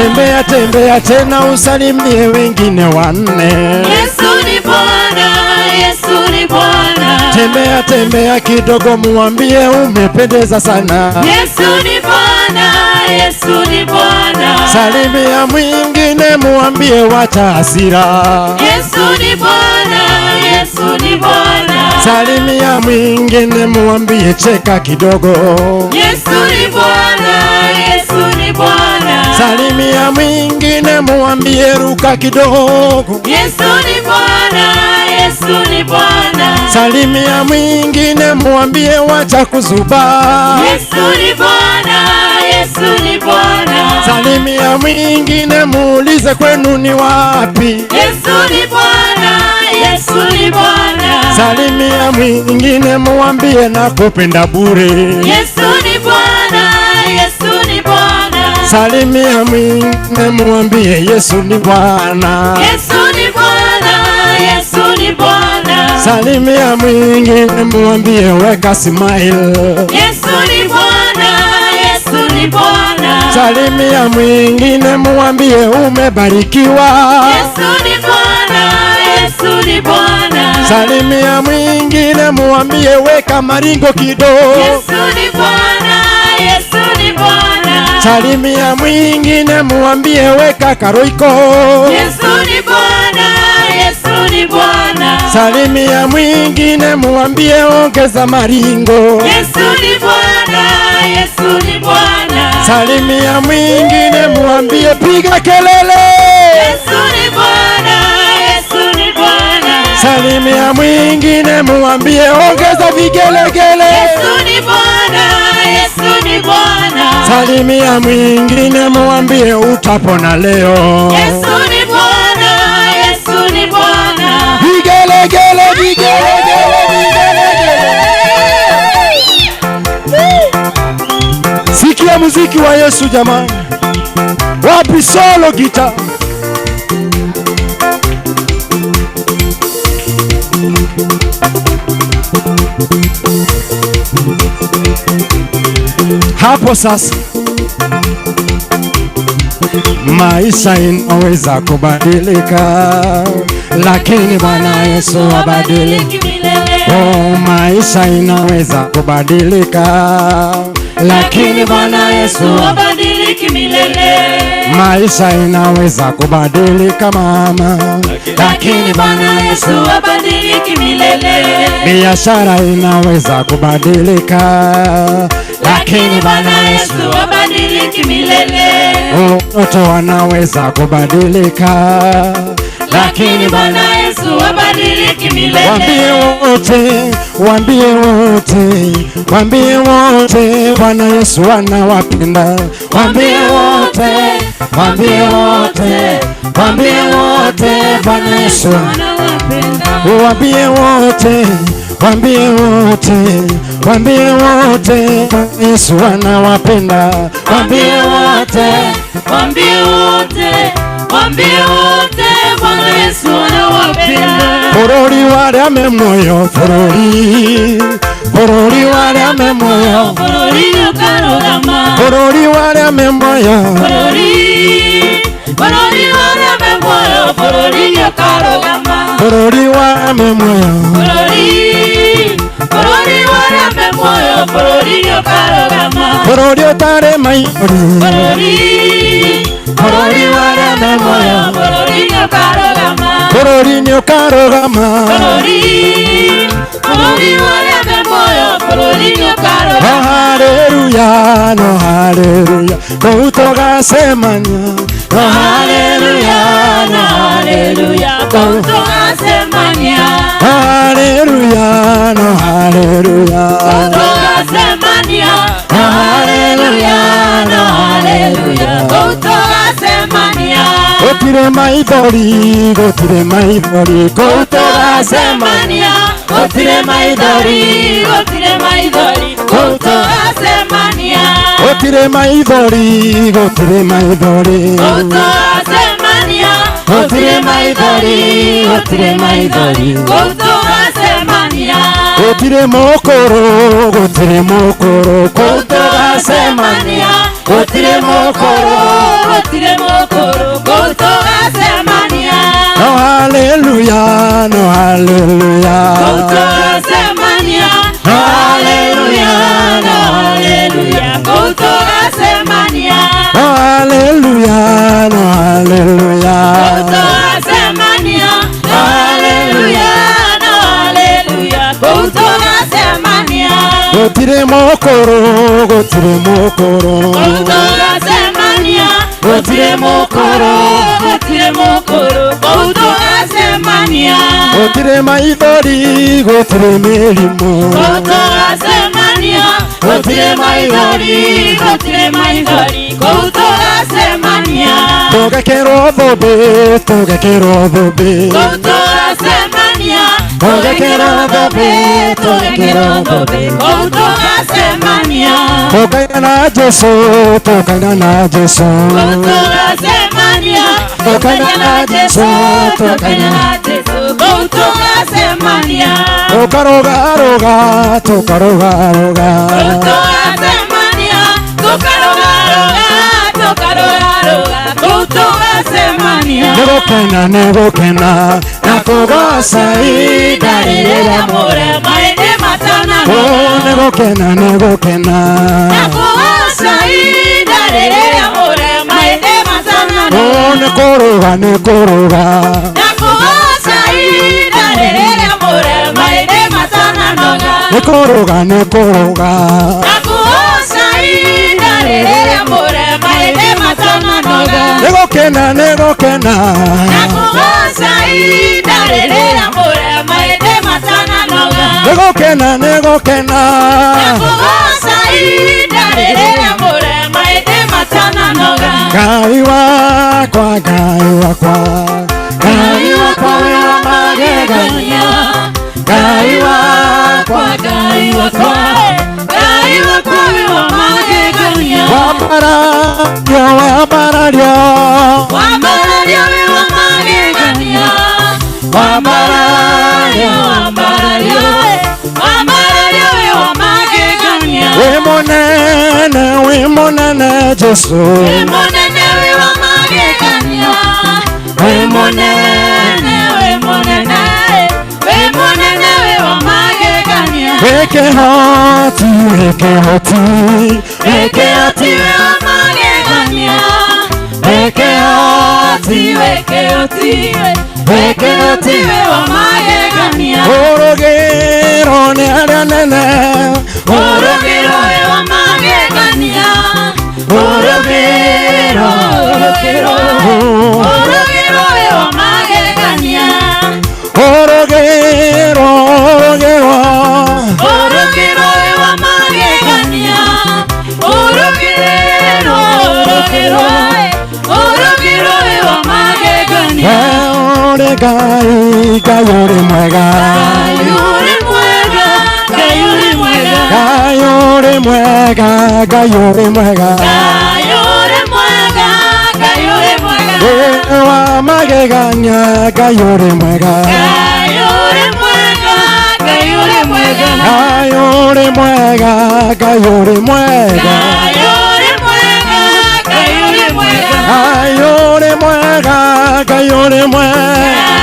Tembea tembea tena usalimie wengine wanne. Yesu ni Bwana, Yesu ni Bwana. Tembea tembea kidogo muambie umependeza sana. Yesu ni Bwana, Yesu ni Bwana. Salimia mwingine muambie wacha hasira. Yesu ni Bwana, Yesu ni Bwana. Salimia mwingine muambie cheka kidogo. Yesu ni Bwana, Yesu ni Bwana. Salimia mwingine muambie ruka kidogo. Yesu ni Bwana, Yesu ni Bwana. Salimia mwingine muambie wacha kuzuba. Yesu ni Bwana, Yesu ni Bwana. Salimia mwingine muulize kwenu ni wapi. Yesu ni Bwana, Yesu ni Bwana. Salimia mwingine muambie nakupenda bure. Yesu ni Bwana, Yesu ni Bwana. Salimia mwingine muambie Yesu ni Bwana. Yesu ni Bwana, Yesu ni Bwana. Salimia mwingine muambie weka smile. Yesu ni Bwana, Yesu ni Bwana. Salimia mwingine muambie umebarikiwa. Yesu ni Bwana, Yesu ni Bwana. Salimia mwingine muambie weka maringo kidogo. Yesu ni Bwana, Yesu ni Bwana. Salimia mwingine muambie weka karoiko. Yesu ni Bwana, Yesu ni Bwana. Salimia mwingine muambie ongeza maringo. Yesu ni Bwana, Yesu ni Bwana. Salimia mwingine muambie piga kelele. Yesu ni Bwana, Yesu ni Bwana. Salimia mwingine muambie ongeza vigelegele. Yesu ni Bwana, Yesu ni Bwana. Salimia mwingine muambie utapona leo. Yesu ni Bwana, Yesu ni Bwana. Vigelegele, vigelegele, vigelegele. Sikia muziki wa Yesu jamani. Wapi solo guitar? Hapo sasa maisha inaweza kubadilika, lakini Bwana Yesu habadiliki. Habadiliki milele. Oh, maisha inaweza kubadilika, lakini Bwana Yesu. Habadiliki milele. Maisha inaweza kubadilika mama, Lakini Bwana Yesu habadiliki milele. Biashara inaweza kubadilika, Lakini Bwana Yesu habadiliki milele. Watoto wanaweza kubadilika, Lakini Bwana Yesu habadiliki milele. Waambie wote, waambie wote, waambie wote, Bwana Yesu anawapenda. Waambie wote, waambie wote, waambie wote, Bwana Yesu anawapenda. Waambie wote, waambie wote, waambie wote, Bwana Yesu anawapenda. Waambie wote, waambie wote, waambie wote, Bwana Yesu anawapenda. Bũrũri wa arĩa me muoyo, bũrũri, bũrũri wa arĩa me muoyo, Bũrũri ũkarũgama. Bũrũri wa arĩa me muoyo, Bũrũri, bũrũri wa arĩa me muoyo, bũrũri ũkarũgama. Bũrũri wa arĩa me muoyo, Bũrũri, bũrũri wa arĩa me muoyo, bũrũri ũkarũgama. Bũrũri ũtarĩ maithori, Bũrũri, bũrũri wa arĩa me muoyo, bũrũri ũkarũgama. Bũrũri nĩ ũkarũgama. Bũrũri, bũrũri wa arĩa me muoyo, bũrũri ũkarũgama. No haleluya, no haleluya, kũu tũgacemania. No haleluya, no Haleluya, kũu tũgacemania. No haleluya, no haleluya. Kũu tũgacemania. No haleluya, no haleluya, kũu tũgacemania. Gũtirĩ maithori, gũtirĩ maithori, kũu tũgacemania. Tũgacemania, gũtirĩ maithori, gũtirĩ maithori, kũu tũgacemania. Gũtirĩ maithori, gũtirĩ maithori. Kũu tũgacemania, gũtirĩ maithori, gũtirĩ maithori, kũu tũgacemania. Gũtirĩ mũkũrũ, gũtirĩ mũkũrũ, kũu tũgacemania. Tũgacemania, Gũtirĩ mũkũrũ, gũtirĩ mũkũrũ kũu tũgacemania. No hallelujah, no hallelujah. Kũu tũgacemania. No hallelujah, no hallelujah. Kũu tũgacemania. No hallelujah, no hallelujah. Kũu tũgacemania. No hallelujah, no hallelujah. Kũu tũgacemania. Gũtirĩ mũkũrũ, gũtirĩ mũkũrũ. Kũu tũgacemania. Gũtirĩ mũkũrũ, gũtirĩ mũkũrũ. Kũu tũgacemania. Gũtirĩ maithori, gũtirĩ mĩrimũ. Kũu tũgacemania. Gũtirĩ maithori, gũtirĩ maithori. Kũu tũgacemania. Tũgekĩrwo thũmbĩ, tũgekĩrwo thũmbĩ. Kũu tũgacemania. Tũgekĩrwo thũmbĩ, tũgekĩrwo thũmbĩ. Kũu tũgacemania. Tũkaina na Jesũ, tũkaina na Jesũ. Kũu tũgacemania. Tũkaina na Jesũ, tũkaina na Jesũ. Kũu tũgacemania. Tũkarũgarũga, tũkarũgarũga. Kũu tũgacemania. Tũkarũgarũga, tũkarũgarũga. Kũu tũgacemania. Nĩgũkena, nĩgũkena na kũgoca ihinda Rĩrĩa rĩrĩa mũrema ĩndĩ matananoga. Oh, nĩgũkena, nĩgũkena. Na kũgoca ihinda rĩrĩa mũrema ĩndĩ matananoga. Oh, nĩkũrũga, nĩkũrũga. Na kũgoca ihinda rĩrĩa mũrema ĩndĩ matananoga. Nĩkũrũga, nĩkũrũga. Na kũgoca ihinda rĩrĩa mũrema ĩndĩ matananoga. Nĩgũkena, nĩgũkena. Na kũgoca ihinda rĩrĩa mũrema ĩndĩ matananoga. Nĩgũkena, nĩgũkena. Na kũgoca ihinda rĩrĩa mũrema ĩndĩ matananoga. Ngai wakwa, Ngai wakwa, Ngai wakwa wĩ wa magegania. Ngai wakwa, Ngai wakwa, Ngai wakwa wĩ wa magegania. Wambarario, wambarario. Wambarario wĩ wa magegania. Wambarario, wambarario, wambarario wĩ wa magegania. Wĩ mũnene, wĩ mũnene Jesũ. Wĩ mũnene wĩ wa magegania. Wĩ mũnene, wĩ mũnene, wĩ mũnene wĩ wa magegania. Wĩ kĩhoti, wĩ kĩhoti, wĩ Wĩ kĩhoti. kĩhoti wĩ wa magegania. Wĩ kĩhoti, wĩ kĩhoti, wĩ kĩhoti wĩ wa magegania. Ũrũgĩro nĩ arĩa nene. Ũrũgĩro wĩ wa magegania. Ũrũgĩro, ũrũgĩro, ũrũgĩro wĩ wa magegania. Ũrũgĩro, ũrũgĩro. Ũrũgĩro wĩ wa magegania. Ũrũgĩro, ũrũgĩro, ũrũgĩro wĩ wa magegania. We ũrĩ Ngai, Ngai ũrĩ mwega. Ngai ũrĩ mwega, Ngai ũrĩ mwega. Ngai ũrĩ mwega, Ngai ũrĩ mwega. Ngai ũrĩ mwega, Ngai ũrĩ mwega. Wĩ wa magegania, Ngai ũrĩ mwega. Ngai ũrĩ mwega, Ngai ũrĩ mwega. Ngai ũrĩ mwega, Ngai ũrĩ mwega. Ngai ũrĩ mwega, Ngai ũrĩ mwega. Ngai ũrĩ mwega, Ngai ũrĩ mwega.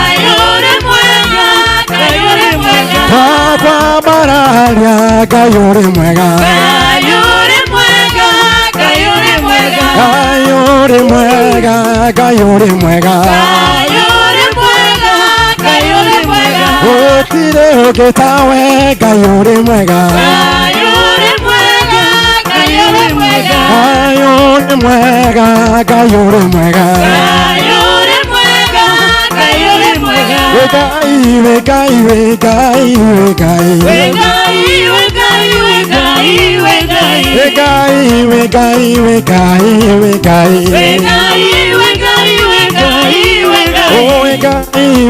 Ngai ũrĩ mwega, Ngai ũrĩ mwega. Twakwambararia, Ngai ũrĩ mwega. Ngai ũrĩ mwega, Ngai ũrĩ mwega. Ngai ũrĩ mwega, Ngai ũrĩ mwega. Ngai ũrĩ mwega, Ngai ũrĩ mwega. Gũtirĩ ũngĩ tawe, Ngai ũrĩ mwega. Ngai ũrĩ mwega, Ngai ũrĩ mwega. Ngai ũrĩ mwega, Ngai ũrĩ mwega. Ngai ũrĩ mwega, Ngai ũrĩ mwega. Wĩ Ngai, wĩ Ngai, wĩ Ngai, wĩ Ngai. Wĩ Ngai, wĩ Ngai, wĩ Ngai, wĩ Ngai. Wĩ Ngai, wĩ Ngai, wĩ Ngai, wĩ Ngai. Wĩ Ngai, wĩ Ngai, wĩ Ngai, wĩ Ngai. Oh, wĩ Ngai,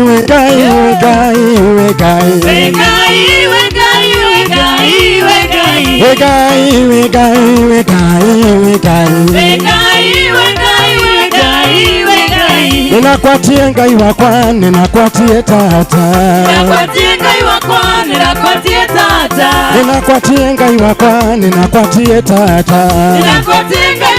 wĩ Ngai, wĩ Ngai, wĩ Ngai. Wĩ Ngai, wĩ Ngai, wĩ Ngai, wĩ Ngai. Wĩ Ngai, wĩ Ngai, wĩ Ngai, wĩ Ngai. Wĩ Ngai, wĩ Ngai, wĩ Ngai, wĩ Ngai. Ninakwatie Ngai wakwa, ninakwatie tata. Nĩrakwatie Ngai wakwa, nĩrakwatie tata. Ninakwatie Ngai wakwa, ninakwatie tata. Nĩrakwatie Ngai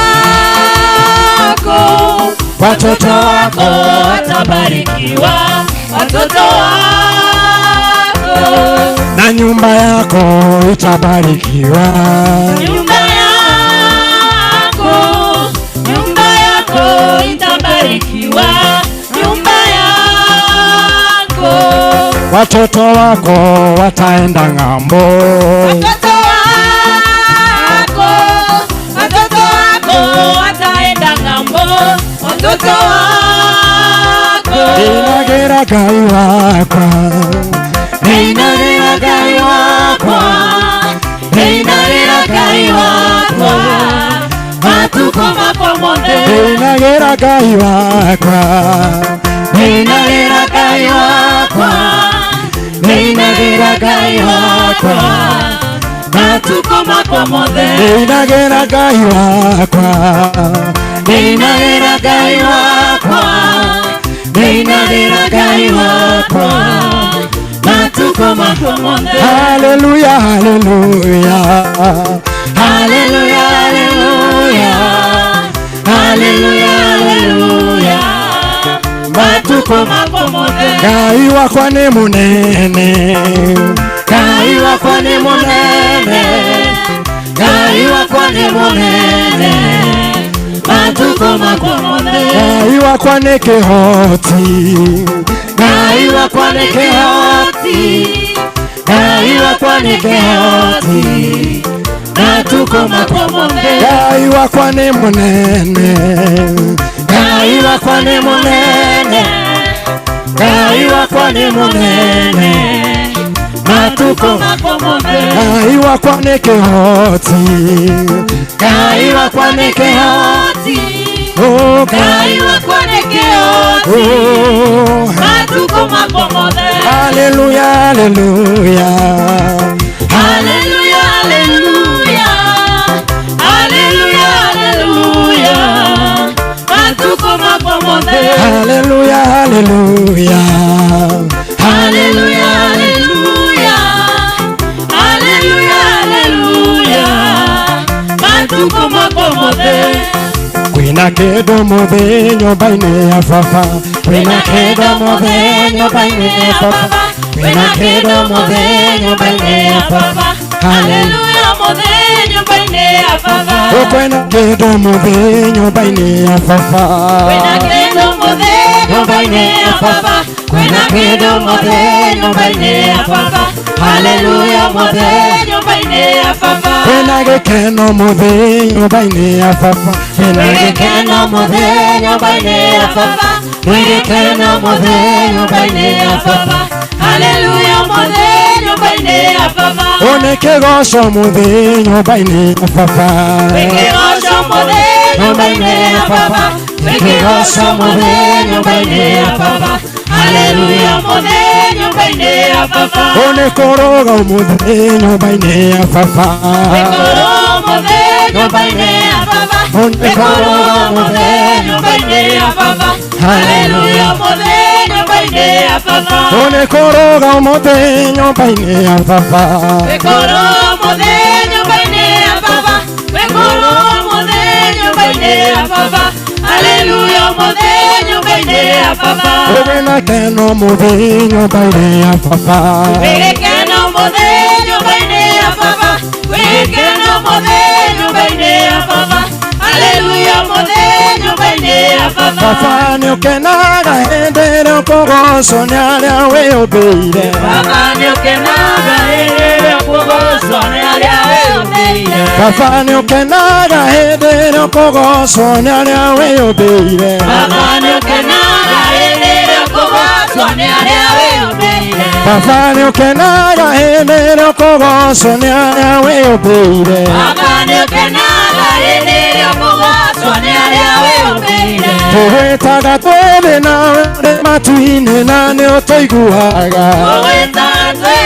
wako watabarikiwa, watoto wako na nyumba yako itabarikiwa. Nyumba yako itabarikiwa, nyumba yako. Watoto wako wataenda ng'ambo. Watoto wako wataenda ng'ambo, watoto wako. Ninagira Ngai wakwa, Ninagira Ngai wakwa, ninagira Ngai wakwa, matuko makwa mothe. Ninagira Ngai wakwa, Ninagira Ngai wakwa, ninagira Ngai wakwa, matuko makwa mothe. Ninagira Ngai wakwa, Ninagira Ngai wakwa, ninagira Ngai wakwa, matuko makwa mothe. Haleluya, haleluya, Haleluya, haleluya, haleluya, haleluya, matuko makwa mothe. Ngai wakwa nĩ mũnene, Ngai wakwa nĩ mũnene, Ngai wakwa nĩ mũnene, matuko makwa mothe. Ngai wakwa nĩ kĩhoti, Ngai wakwa nĩ kĩhoti, Ngai wakwa nĩ kĩhoti, matuko makwa mothe. Ngai wakwa nĩ mũnene, Ngai wakwa nĩ mũnene, Ngai wakwa nĩ mũnene, matuko makwa mothe. Ngai wakwa nĩ kĩhoti, Ngai wakwa nĩ kĩhoti, oh Ngai wakwa nĩ kĩhoti, oh, matuko makwa mothe. Haleluya, haleluya, Haleluya, haleluya, haleluya, haleluya, matuko makwa mothe. Haleluya, haleluya, Haleluya, haleluya, haleluya, haleluya, matuko makwa mothe. Kwĩna kĩndũ mũthĩ nyũmba-inĩ ya baba, kwĩna kĩndũ mũthĩ nyũmba-inĩ ya baba, Kwĩna kĩndũ mũthĩ nyũmba-inĩ ya baba, haleluya mũthĩ nyũmba-inĩ ya baba. Oh, kwĩna kĩndũ mũthĩ nyũmba-inĩ ya baba, Kwĩna kĩndũ mũthĩ nyũmba-inĩ ya baba, kwĩna kĩndũ mũthĩ nyũmba-inĩ ya baba, haleluya mũthĩ nyũmba-inĩ ya baba. Kwĩna gĩkeno mũthĩ nyũmba-inĩ ya baba, kwĩna Gĩkeno mũthĩ nyũmba-inĩ ya baba, gĩkeno mũthĩ nyũmba-inĩ ya baba, haleluya mũthĩ nyũmba-inĩ ya baba. Oh, nĩ kĩgoco mũthĩ nyũmba-inĩ ya baba, Kĩgoco mũthĩ nyũmba-inĩ ya baba, kĩgoco mũthĩ nyũmba-inĩ ya baba, haleluya mũthĩ nyũmba-inĩ ya baba. Oh, nĩ kũrũga mũthĩ nyũmba-inĩ ya baba, Wĩkũrũ mũthĩ nyũmba-inĩ ya baba, wĩkũrũ mũthĩ nyũmba-inĩ ya baba, haleluya mũthĩ nyũmba-inĩ ya baba. Oh, nĩ kũrũga mũthĩ nyũmba-inĩ ya baba, Wĩkũrũ mũthĩ nyũmba-inĩ ya baba, wĩkũrũ mũthĩ nyũmba-inĩ ya baba, haleluya mũthĩ nyũmba-inĩ ya baba. Oh, kwĩna keno mũthĩ nyũmba-inĩ ya baba, Wĩgĩkeno mũthĩ nyũmba-inĩ ya baba, wĩgĩkeno mũthĩ nyũmba-inĩ ya baba, haleluya mũthĩ nyũmba-inĩ ya baba. Baba nĩ ũkenaga hĩndĩ ĩrĩa ũkũgocwo nĩ arĩa wĩyũmbĩire, Baba nĩ ũkenaga hĩndĩ ĩrĩa ũkũgocwo nĩ arĩa wĩyũmbĩire. Baba nĩ ũkenaga hĩndĩ ĩrĩa ũkũgocwo nĩ arĩa wĩyũmbĩire, Baba nĩ ũkenaga hĩndĩ ĩrĩa ũkũgocwo nĩ arĩa wĩyũmbĩire. Baba nĩ ũkenaga hĩndĩ ĩrĩa ũkũgocwo nĩ arĩa wĩyũmbĩire, Baba nĩ ũkenaga hĩndĩ ĩrĩa ũkũgocwo nĩ arĩa wĩyũmbĩire. Tũgwĩtaga twĩ nawe ũrĩ matu-inĩ na nĩ ũtũiguaga, Tũgwĩtaga twĩ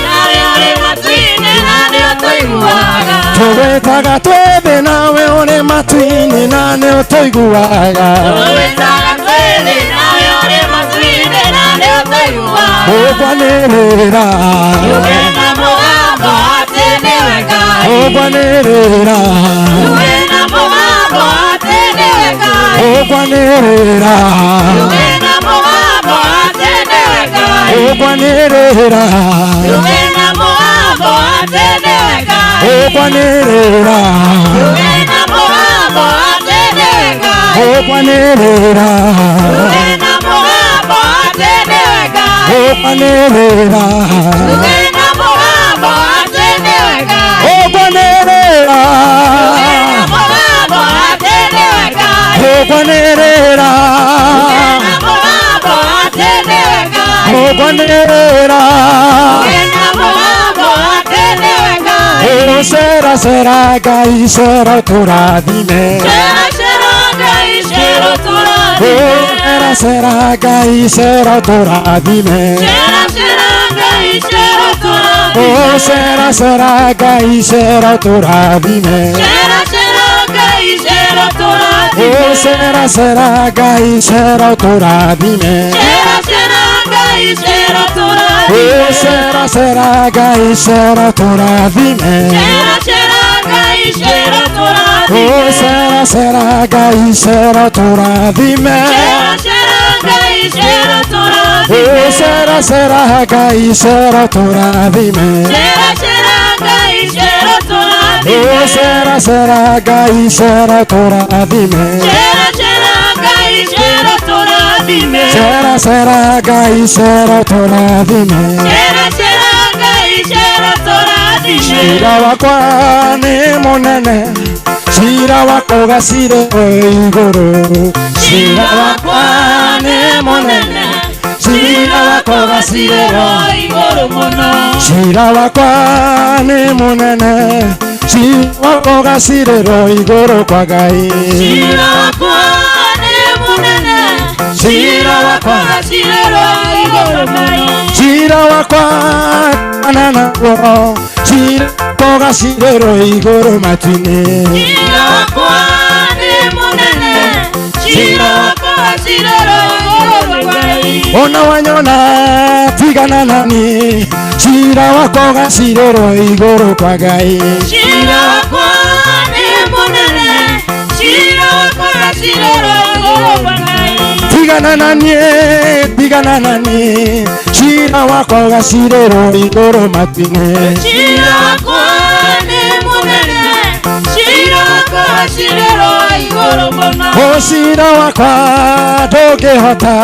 nawe ũrĩ matu-inĩ na nĩ ũtũiguaga. Tũgwĩtaga twĩ nawe ũrĩ matu-inĩ na nĩ ũtũiguaga, Tũgwĩtaga twĩ nawe ũrĩ matu-inĩ na nĩ ũtũiguaga. Ũkwanĩrĩra, Tuge na mũgambo atĩ nĩwe Ngai. Ũkwanĩrĩra, Tuge na mũgambo atĩ nĩwe Ngai. Ũkwanĩrĩra Tuge na mũgambo atĩ nĩwe Ngai. Ũkwanĩrĩra Tuge na mũgambo atĩ nĩwe Ngai. Ũkwanĩrĩra Tuge na mũgambo atĩ nĩwe Ngai. Ũkwanĩrĩra Tuge na mũgambo atĩ nĩwe Ngai. Ũkwanĩrĩra Tuge na mũgambo atĩ nĩwe Ngai. Ũkwanĩrĩra Tuge na mũgambo atĩ nĩwe Ngai. Ũkwanĩrĩra Tuge na mũgambo atĩ nĩwe Ngai. Ũkwanĩrĩra Tuge na mũgambo atĩ nĩwe Ngai. Cera cera Ngai cera tũrathime. Cera cera Ngai cera tũrathime. Cera cera Ngai cera tũrathime. Cera cera Ngai cera tũrathime. Cera cera Ngai cera tũrathime. Cera cera Ngai cera tũrathime. Cera cera Ngai cera tũrathime. Cera cera Ngai cera tũrathime. Cera cera Ngai cera tũrathime. Cera cera Ngai cera tũrathime. Cera cera Ngai cera tũrathime. Cera cera Ngai cera tũrathime. Cera cera Ngai cera tũrathime. Cera cera Ngai cera tũrathime. Cera cera Ngai cera tũrathime. Cera cera Ngai cera tũrathime. Cera cera Ngai cera tũrathime. Cera cera Ngai cera tũrathime. Cira wakwa nĩ mũnene, cira wakwa ũgacire igũrũ. Cira wakwa nĩ mũnene, cira wakwa ũgacire igũrũ mũno. Cira wakwa nĩ mũnene, cira wakwa ũgacirĩrwo igũrũ kwa Ngai. Cira wakwa nĩ mũnene, cira wakwa ũgacirĩrwo igũrũ mũno. Cira wakwa naguo, cira wakwa ũgacirĩrwo igũrũ matu-inĩ. Cira wakwa nĩ mũnene, cira wakwa ũgacirĩrwo igũrũ kwa Ngai. Ona wanyona tigana nani, cira wakwa ũgacirĩrwo igũrũ kwa Ngai. Cira wakwa nĩ mũnene, cira wakwa ũgacirĩrwo igũrũ kwa Ngai. Tigana nani, tigana nani, cira wakwa ũgacirĩrwo igũrũ matu-inĩ. Cira wakwa nĩ mũnene, cira wakwa ũgacirĩrwo igũrũ mũno. Cira wakwa ndũngĩhota,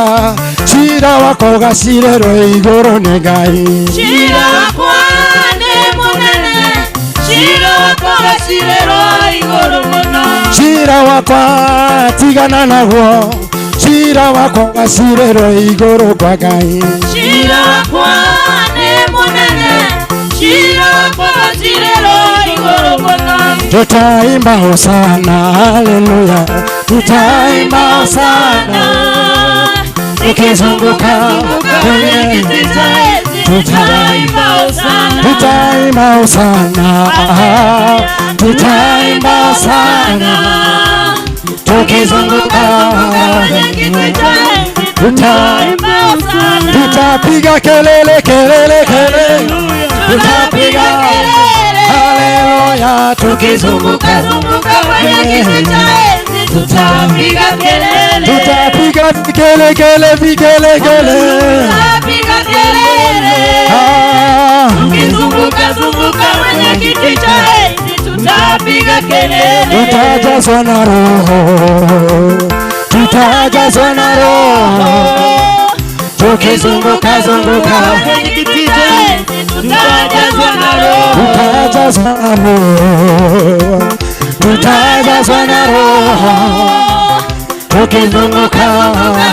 cira wakwa ũgacirĩrwo igũrũ nĩ Ngai. Cira wakwa nĩ mũnene, cira wakwa ũgacirĩrwo igũrũ mũno. Cira wakwa tigana naguo, cira wakwa ũgacirĩrwo igũrũ kwa Ngai. Cira wakwa nĩ mũnene, cira wakwa ũgacirĩrwo igũrũ mũno. Tutaimba hosana, haleluya, tutaimba hosana, tukizunguka kwenye kiti cha enzi, tutaimba hosana, tutaimba hosana, tutaimba hosana, tukizunguka kwenye kiti cha enzi, tutaimba hosana, tutapiga kelele kelele kelele, tutapiga kelele, haleluya, tukizunguka zunguka kwenye kiti cha enzi, tutapiga kelele, tutapiga vigelegele vigelegele, tutapiga kelele, tukizunguka zunguka kwenye kiti cha enzi, tutapiga kelele, tutajazwa na Roho, tutajazwa na Roho, tukizunguka zunguka kwenye kiti cha enzi, tutajazwa na Roho, tutajazwa na Roho, tutajazwa na Roho, tukizunguka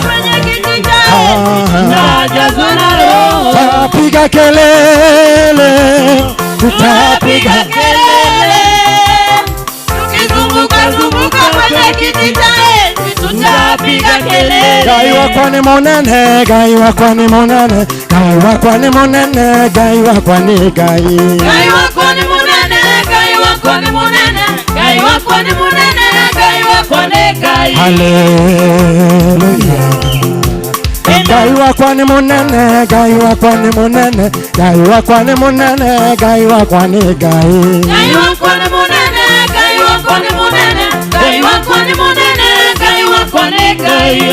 kwenye kiti cha enzi, tutajazwa na Roho, tutapiga kelele, tutapiga kelele, tukizunguka zunguka kwenye kiti cha enzi, tutapiga kelele. Ngai wakwa nĩ mũnene, Ngai wakwa nĩ mũnene, Ngai wakwa nĩ mũnene, Ngai wakwa nĩ Ngai. Ngai wakwa nĩ mũnene, Ngai wakwa nĩ mũnene, Ngai wakwa nĩ mũnene, Ngai wakwa nĩ Ngai. Haleluya. Ngai wakwa nĩ mũnene, Ngai wakwa nĩ mũnene, Ngai wakwa nĩ mũnene, Ngai wakwa nĩ Ngai. Ngai wakwa nĩ mũnene, Ngai wakwa nĩ mũnene, Ngai wakwa nĩ mũnene, Ngai wakwa nĩ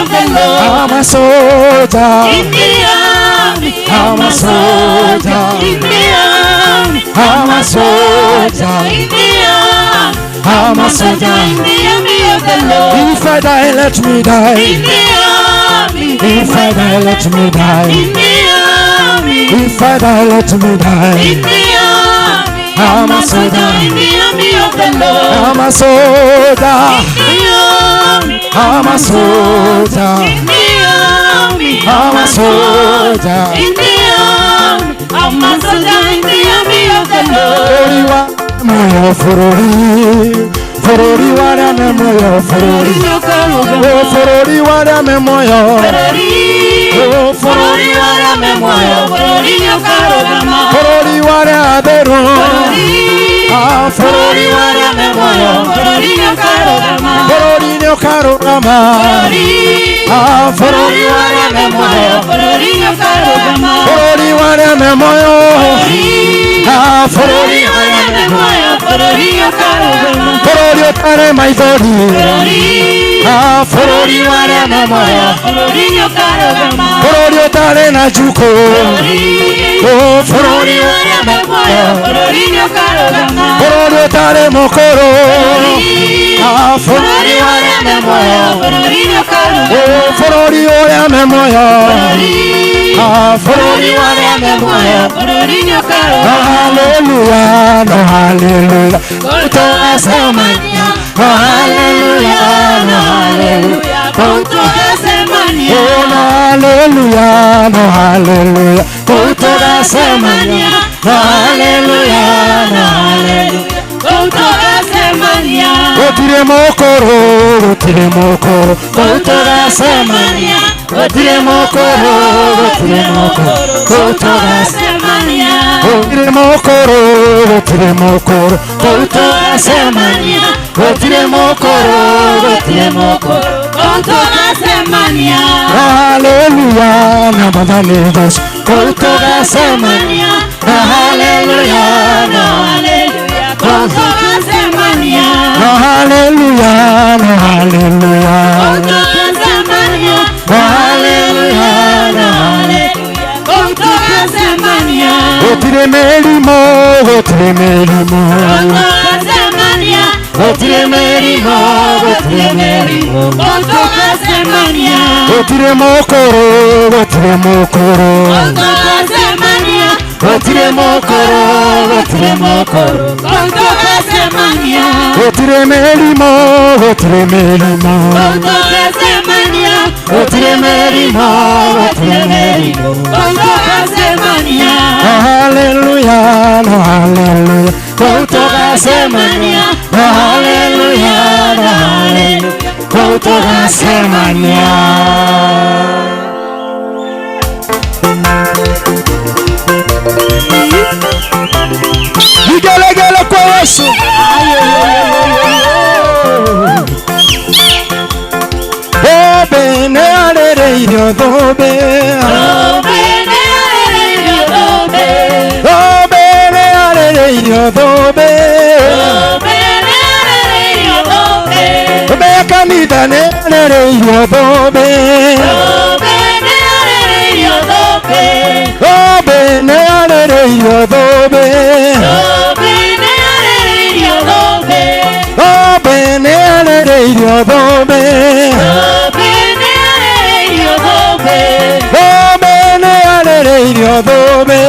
of the Lord. I'm a soldier. In the army. I'm a soldier. In the army. I'm a soldier. In the army. I'm a soldier. In the army of the Lord. If I die, let me die. In the army. If I die, let me die. In the army. If I die, let me die. In the army. I'm a soldier. In the army of the Lord. I'm a soldier. In the army. I'm a soldier. In the army. I'm a soldier. In the army. I'm a soldier in the army of the Lord. Moyo furori, furori wala me moyo furori, oh furori wala me moyo, oh furori wala me moyo, furori wala aberu, ah furori wala me moyo, furori no karogama, ah furori wala me moyo, furori wala me moyo, ah furori wala me moyo. Furori otare maithori, ah furori wala me moyo, furori otare na juko, oh furori wala me moyo, furori otare mokoro, ah furori wala me moyo, oh furori wala me moyo, ah furori wala me moyo. No hallelujah, no hallelujah, kutogasemania. No hallelujah, no hallelujah, kutogasemania. Oh no hallelujah, no hallelujah, kutogasemania. No hallelujah, no hallelujah, kutogasemania. Gutire mokoro, gutire mokoro, kutogasemania. Gutire mokoro, gutire mokoro, kutogasemania. Gutire mokoro, gutire mokoro, kutogasemania. Gutire mokoro, gutire mokoro, kutogasemania. Hallelujah, na mwathani Jesũ, kutogasemania. Hallelujah, no hallelujah, kutogasemania. No hallelujah, no hallelujah, kutogasemania. No hallelujah, no hallelujah, kutogasemania. Gutire mĩrimũ, gutire mĩrimũ, kutogasemania. Gutire mĩrimũ, gutire mĩrimũ, kutogasemania. Gutire mokoro, gutire mokoro, kutogasemania. Gutire mokoro, gutire mokoro, kutogasemania. Gutire mĩrimũ, gutire mĩrimũ, kutogasemania. Gutire mĩrimũ, gutire mĩrimũ, kutogasemania. No hallelujah, no hallelujah, kutogasemania. No hallelujah, no hallelujah, kutogasemania. Vigelegele kwa Yesu. Thobe ne arereirio thobe, thobe ne arereirio thobe, thobe ne arereirio thobe, thobe ne arereirio thobe, thobe kanitha ne arereirio thobe, thobe ne arereirio thobe, thobe ne arereirio thobe, thobe ne arereirio thobe, thobe ne arereirio thobe, thobe ne arereirio thobe, thobe ne arereirio thobe,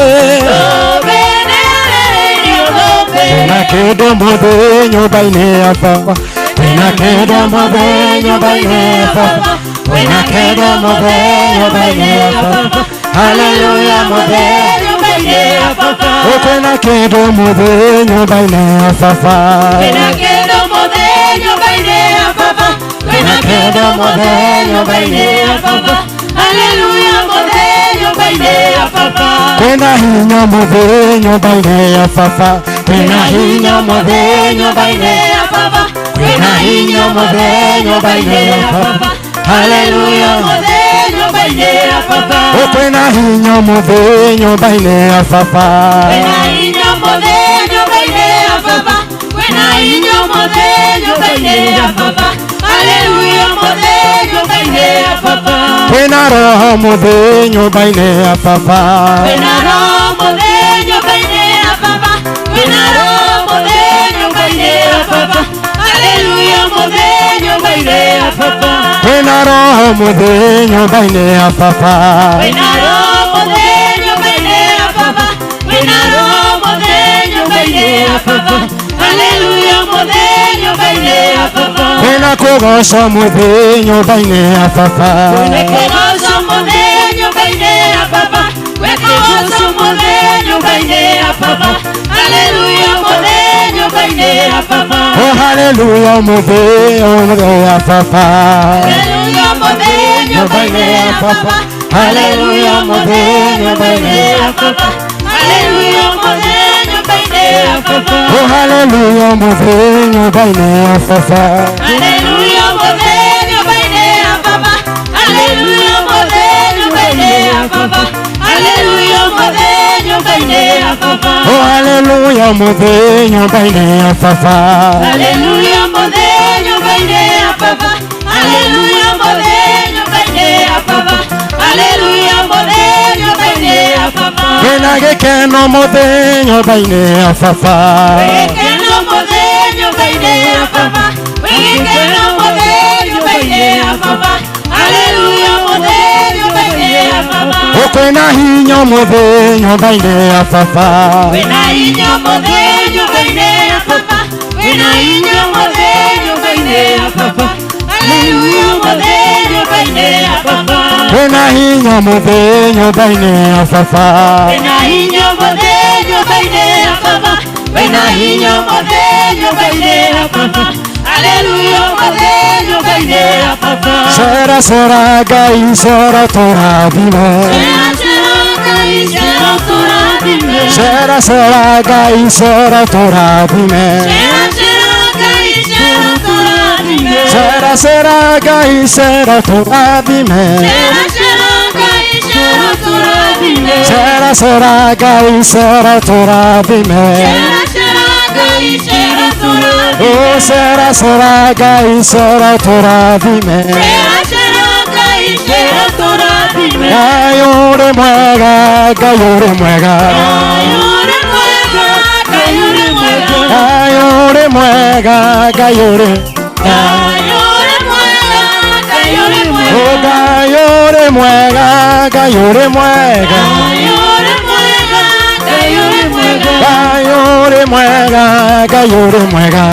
thobe ne arereirio thobe. Kwĩna kĩndũ mũthĩ nyũmba-inĩ ya baba, kwĩna kĩndũ mũthĩ nyũmba-inĩ ya baba, kwĩna kĩndũ mũthĩ nyũmba-inĩ ya baba. Hallelujah mũthĩ nyũmba-inĩ ya baba, kwĩna kĩndũ mũthĩ nyũmba-inĩ ya baba, kwĩna kĩndũ mũthĩ nyũmba-inĩ ya baba, kwĩna kĩndũ mũthĩ nyũmba-inĩ ya baba. Hallelujah mũthĩ nyũmba-inĩ ya baba, kwĩna hinya mũthĩ nyũmba-inĩ ya baba, kwĩna hinya mũthĩ nyũmba-inĩ ya baba, kwĩna hinya mũthĩ nyũmba-inĩ ya baba. Hallelujah mũthĩ nyũmba-inĩ ya baba, kwĩna hinya mũthĩ nyũmba-inĩ ya baba, kwĩna hinya mũthĩ nyũmba-inĩ ya baba, kwĩna hinya mũthĩ nyũmba-inĩ ya baba. Hallelujah mũthĩ nyũmba-inĩ ya baba. Kwĩna roho mũthĩ nyũmba-inĩ ya baba. Kwĩna roho mũthĩ nyũmba-inĩ ya baba. Kwĩna roho mũthĩ nyũmba-inĩ ya baba. Haleluya mũthĩ nyũmba-inĩ ya baba. Kwĩna roho mũthĩ nyũmba-inĩ ya baba. Kwĩna roho mũthĩ nyũmba-inĩ ya baba. Kwĩna roho mũthĩ nyũmba-inĩ ya baba. Haleluya mũthĩ nyũmba-inĩ ya baba. Kwĩna kũgoco mũthĩ nyũmba-inĩ ya baba. Kũgoco mũthĩ nyũmba-inĩ ya baba. Kũgoco mũthĩ nyũmba-inĩ ya baba. Haleluya mũthĩ nyũmba-inĩ ya baba. Oh haleluya mũthĩ nyũmba-inĩ ya baba. Haleluya mũthĩ nyũmba-inĩ ya baba. Haleluya mũthĩ nyũmba-inĩ ya baba. Haleluya mũthĩ nyũmba-inĩ ya baba. Oh haleluya mũthĩ nyũmba-inĩ ya baba. Haleluya mũthĩ nyũmba-inĩ ya baba. Haleluya mũthĩ nyũmba-inĩ ya baba. Haleluya mũthĩ nyũmba-inĩ ya baba. Oh haleluya mũthĩ nyũmba-inĩ ya baba. Haleluya mũthĩ nyũmba-inĩ ya baba. Haleluya mũthĩ nyũmba-inĩ ya baba. Haleluya mũthĩ nyũmba-inĩ ya baba. Kwĩna gĩkeno mũthĩ nyũmba-inĩ ya baba. Gĩkeno mũthĩ nyũmba-inĩ ya baba. Gĩkeno mũthĩ nyũmba-inĩ ya baba. Haleluya mũthĩ nyũmba-inĩ ya baba. Oh kwĩna hinya mũthĩ nyũmba-inĩ ya baba. Kwĩna hinya mũthĩ nyũmba-inĩ ya baba. Kwĩna hinya mũthĩ nyũmba-inĩ ya baba. Haleluya mũthĩ nyũmba-inĩ ya baba. Kwĩna hinya mũthĩ nyũmba-inĩ ya baba. Kwĩna hinya mũthĩ nyũmba-inĩ ya baba. Kwĩna hinya mũthĩ nyũmba-inĩ ya baba. Haleluya mũthĩ nyũmba-inĩ ya baba. Sera sera Ngai cera tũrathime. Cera cera Ngai cera tũrathime. Sera sera Ngai cera tũrathime. Cera cera Ngai cera tũrathime. Sera sera Ngai cera tũrathime. Cera cera Ngai cera tũrathime. Sera sera Ngai cera tũrathime. Cera cera Ngai cera tũrathime. Oh sera sera Ngai cera tũrathime. Cera cera Ngai cera tũrathime. Ngai ũrĩ mwega, Ngai ũrĩ mwega. Ngai ũrĩ mwega, Ngai ũrĩ mwega. Ngai ũrĩ mwega, Ngai ũrĩ Ngai ũrĩ mwega, Ngai ũrĩ mwega. Oh Ngai ũrĩ mwega, Ngai ũrĩ mwega. Ngai ũrĩ mwega, Ngai ũrĩ mwega. Ngai ũrĩ mwega, Ngai ũrĩ mwega.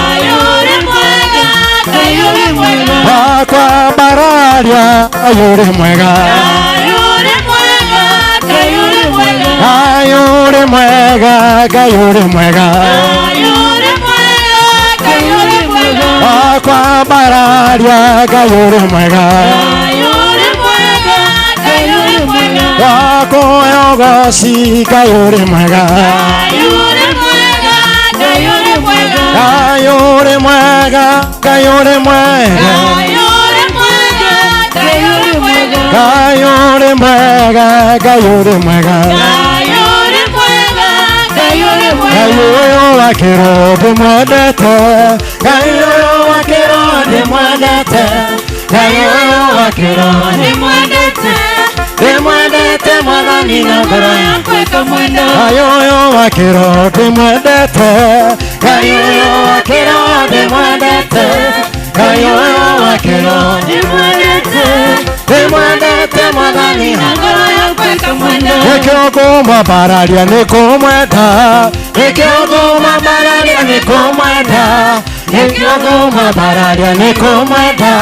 Ngai ũrĩ mwega, Ngai ũrĩ mwega. Wakwa mbararia, Ngai ũrĩ mwega. Ngai ũrĩ mwega, Ngai ũrĩ mwega. Ngai ũrĩ mwega, Ngai ũrĩ mwega. Ngai ũrĩ mwega, Ngai ũrĩ mwega. Wakwa mbararia, Ngai ũrĩ mwega. Ngai ũrĩ mwega, Ngai ũrĩ mwega. Wakũhe ũgoci, Ngai ũrĩ mwega. Ngai ũrĩ mwega, Ngai ũrĩ mwega. Ngai ũrĩ mwega, Ngai ũrĩ mwega. Ngai ũrĩ mwega, Ngai ũrĩ mwega. Ngai ũrĩ mwega, Ngai ũrĩ mwega. Ngai ũrĩ mwega, Ngai ũrĩ Ngai mwega. ũyũ wa kĩro ndĩmwendete. Ngai ũyũ wa kĩro ndĩmwendete. Ngai ũyũ wa kĩro Ndĩmwendete, ndĩmwendete Mwathani na ngoro yakwa ĩkamwenda. Ngai ũyũ wa kĩro ndĩmwendete. Ngai ũyũ wa kĩro ndĩmwendete. Ngai ũyũ wa kĩro Ndĩmwendete, ndĩmwendete Mwathani na ngoro yakwa ĩkamwenda. Nĩkĩo ngũmwambararia nĩ kũmwenda. Nĩkĩo ngũmwambararia nĩ kũmwenda. Nĩkĩo ngũmwambararia nĩ kũmwenda.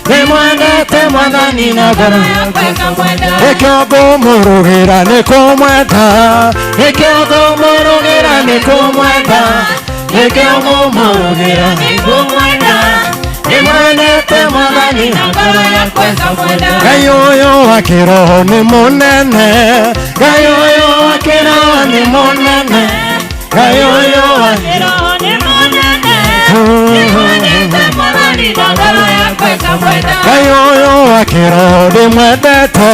Ndĩmwendete Mwathani na ngoro Yakwa ĩkamwenda. Nĩkĩo ngũmũrũgĩra nĩ kũmwenda. Nĩkĩo ngũmũrũgĩra nĩ kũmwenda. Nĩkĩo ngũmũrũgĩra Nĩ kũmwenda, ndĩmwendete Mwathani na ngoro yakwa ĩkamwenda. Ngai ũyũ wa kĩroho nĩ mũnene. Ngai ũyũ wa kĩroho nĩ mũnene. Ngai ũyũ wa Kĩroho nĩ mũnene, ndĩmwendete Mwathani na ngoro yakwa ĩkamwenda. Ngai ũyũ wa kĩroho ndĩmwendete.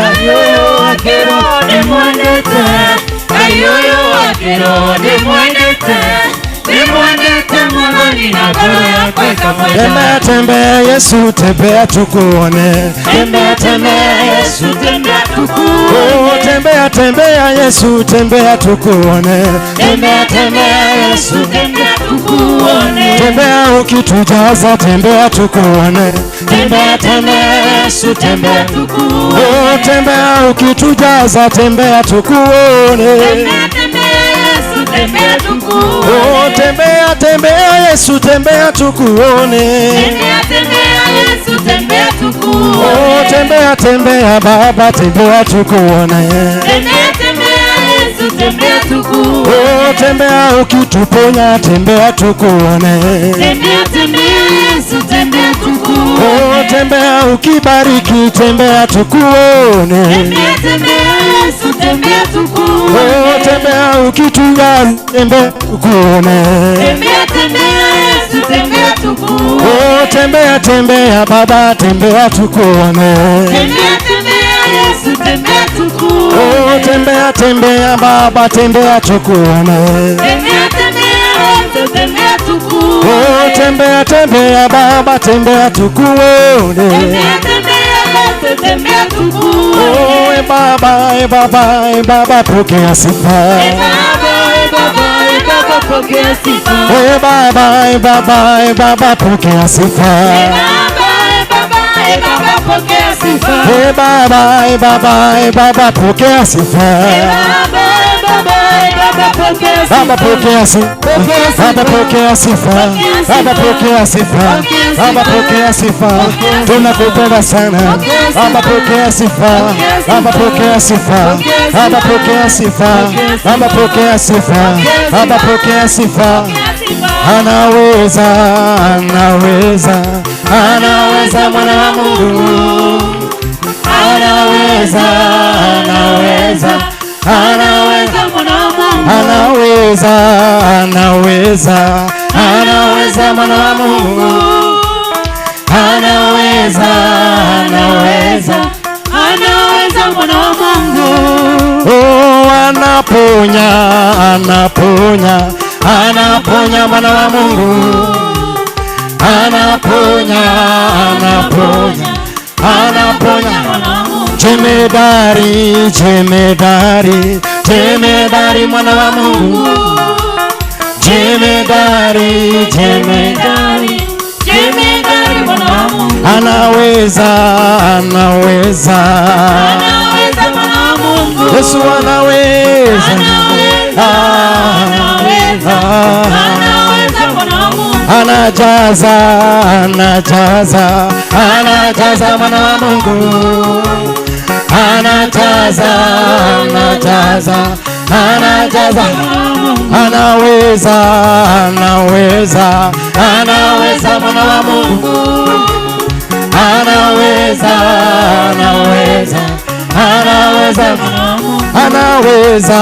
Ngai ũyũ wa kĩroho ndĩmwendete, Ngai ũyũ wa kĩroho ndĩmwendete. Nimwendete Mwathani na ngoro yakwa ĩkamwenda. Tembea tembea Yesu, tembea tukuone. Tembea tembea Yesu, tembea tukuone. Oh, tembea tembea Yesu, tembea tukuone. Tembea tembea Yesu, tembea tukuone. Tembea ukitujaza, tembea tukuone. Tembea tembea Yesu, tembea tukuone. Oh, tembea ukitujaza, tembea tukuone. Tembea tembea Yesu, tembea tukuone. Oh, tembea tembea Yesu, tembea tukuone. Tembea tembea Yesu, tembea tukuone. Oh, tembea tembea Baba, tembea tukuone. Tembea tembea Yesu, tembea tukuone. Oh, tembea ukituponya, tembea tukuone. Tembea tembea Yesu, tembea tukuone. Oh, tembea ukibariki, tembea tukuone. Tembea tembea Yesu, tembea tukuone. Oh, tembea ukitujaza, tembea tukuone. Tembea tembea Yesu, tembea tukuone. Oh, tembea tembea Baba, tembea tukuone. Tembea tembea Yesu, tembea tukuone. Oh, tembea tembea Baba, tembea tukuone. Tembea tembea Yesu, tembea tukuone. Oh, tembea tembea Baba, tembea tukuone. Tembea tembea Yesu, tembea tukuone. Oh, e Baba, e Baba, e Baba, pokea sifa. E Baba, e Baba, e Baba, pokea sifa. E Baba, e Baba, e Baba, pokea sifa. E Baba, e Baba, e Baba, pokea sifa. E Baba, e Baba, e Baba, pokea sifa. E Baba, e Baba, e Baba, pokea sifa. Baba pokea sifa. Baba pokea sifa. Baba pokea sifa. Baba pokea sifa. Tunakupenda sana. Baba pokea sifa. Baba pokea sifa. Baba pokea sifa. Baba pokea sifa. Baba pokea sifa. Anaweza, anaweza, anaweza mwana wa Mungu. Anaweza, anaweza, anaweza mwana wa Mungu. Anaweza, anaweza, anaweza mwana wa Mungu. Anaweza, anaweza, anaweza mwana wa Mungu. Oh, anaponya, anaponya, anaponya mwana wa Mungu. Anaponya, anaponya, anaponya. Jemedari, jemedari, jemedari mwana wa Mungu. Jemedari, jemedari, jemedari mwana wa Mungu. Anaweza, anaweza, anaweza mwana wa Mungu. Yesu anaweza, anaweza, anaweza, anaweza mwana wa Mungu. Anajaza, anajaza, anajaza mwana wa Mungu. Anajaza, anajaza, anajaza. Anaweza, anaweza, anaweza mwana wa Mungu. Anaweza, anaweza, anaweza, anaweza,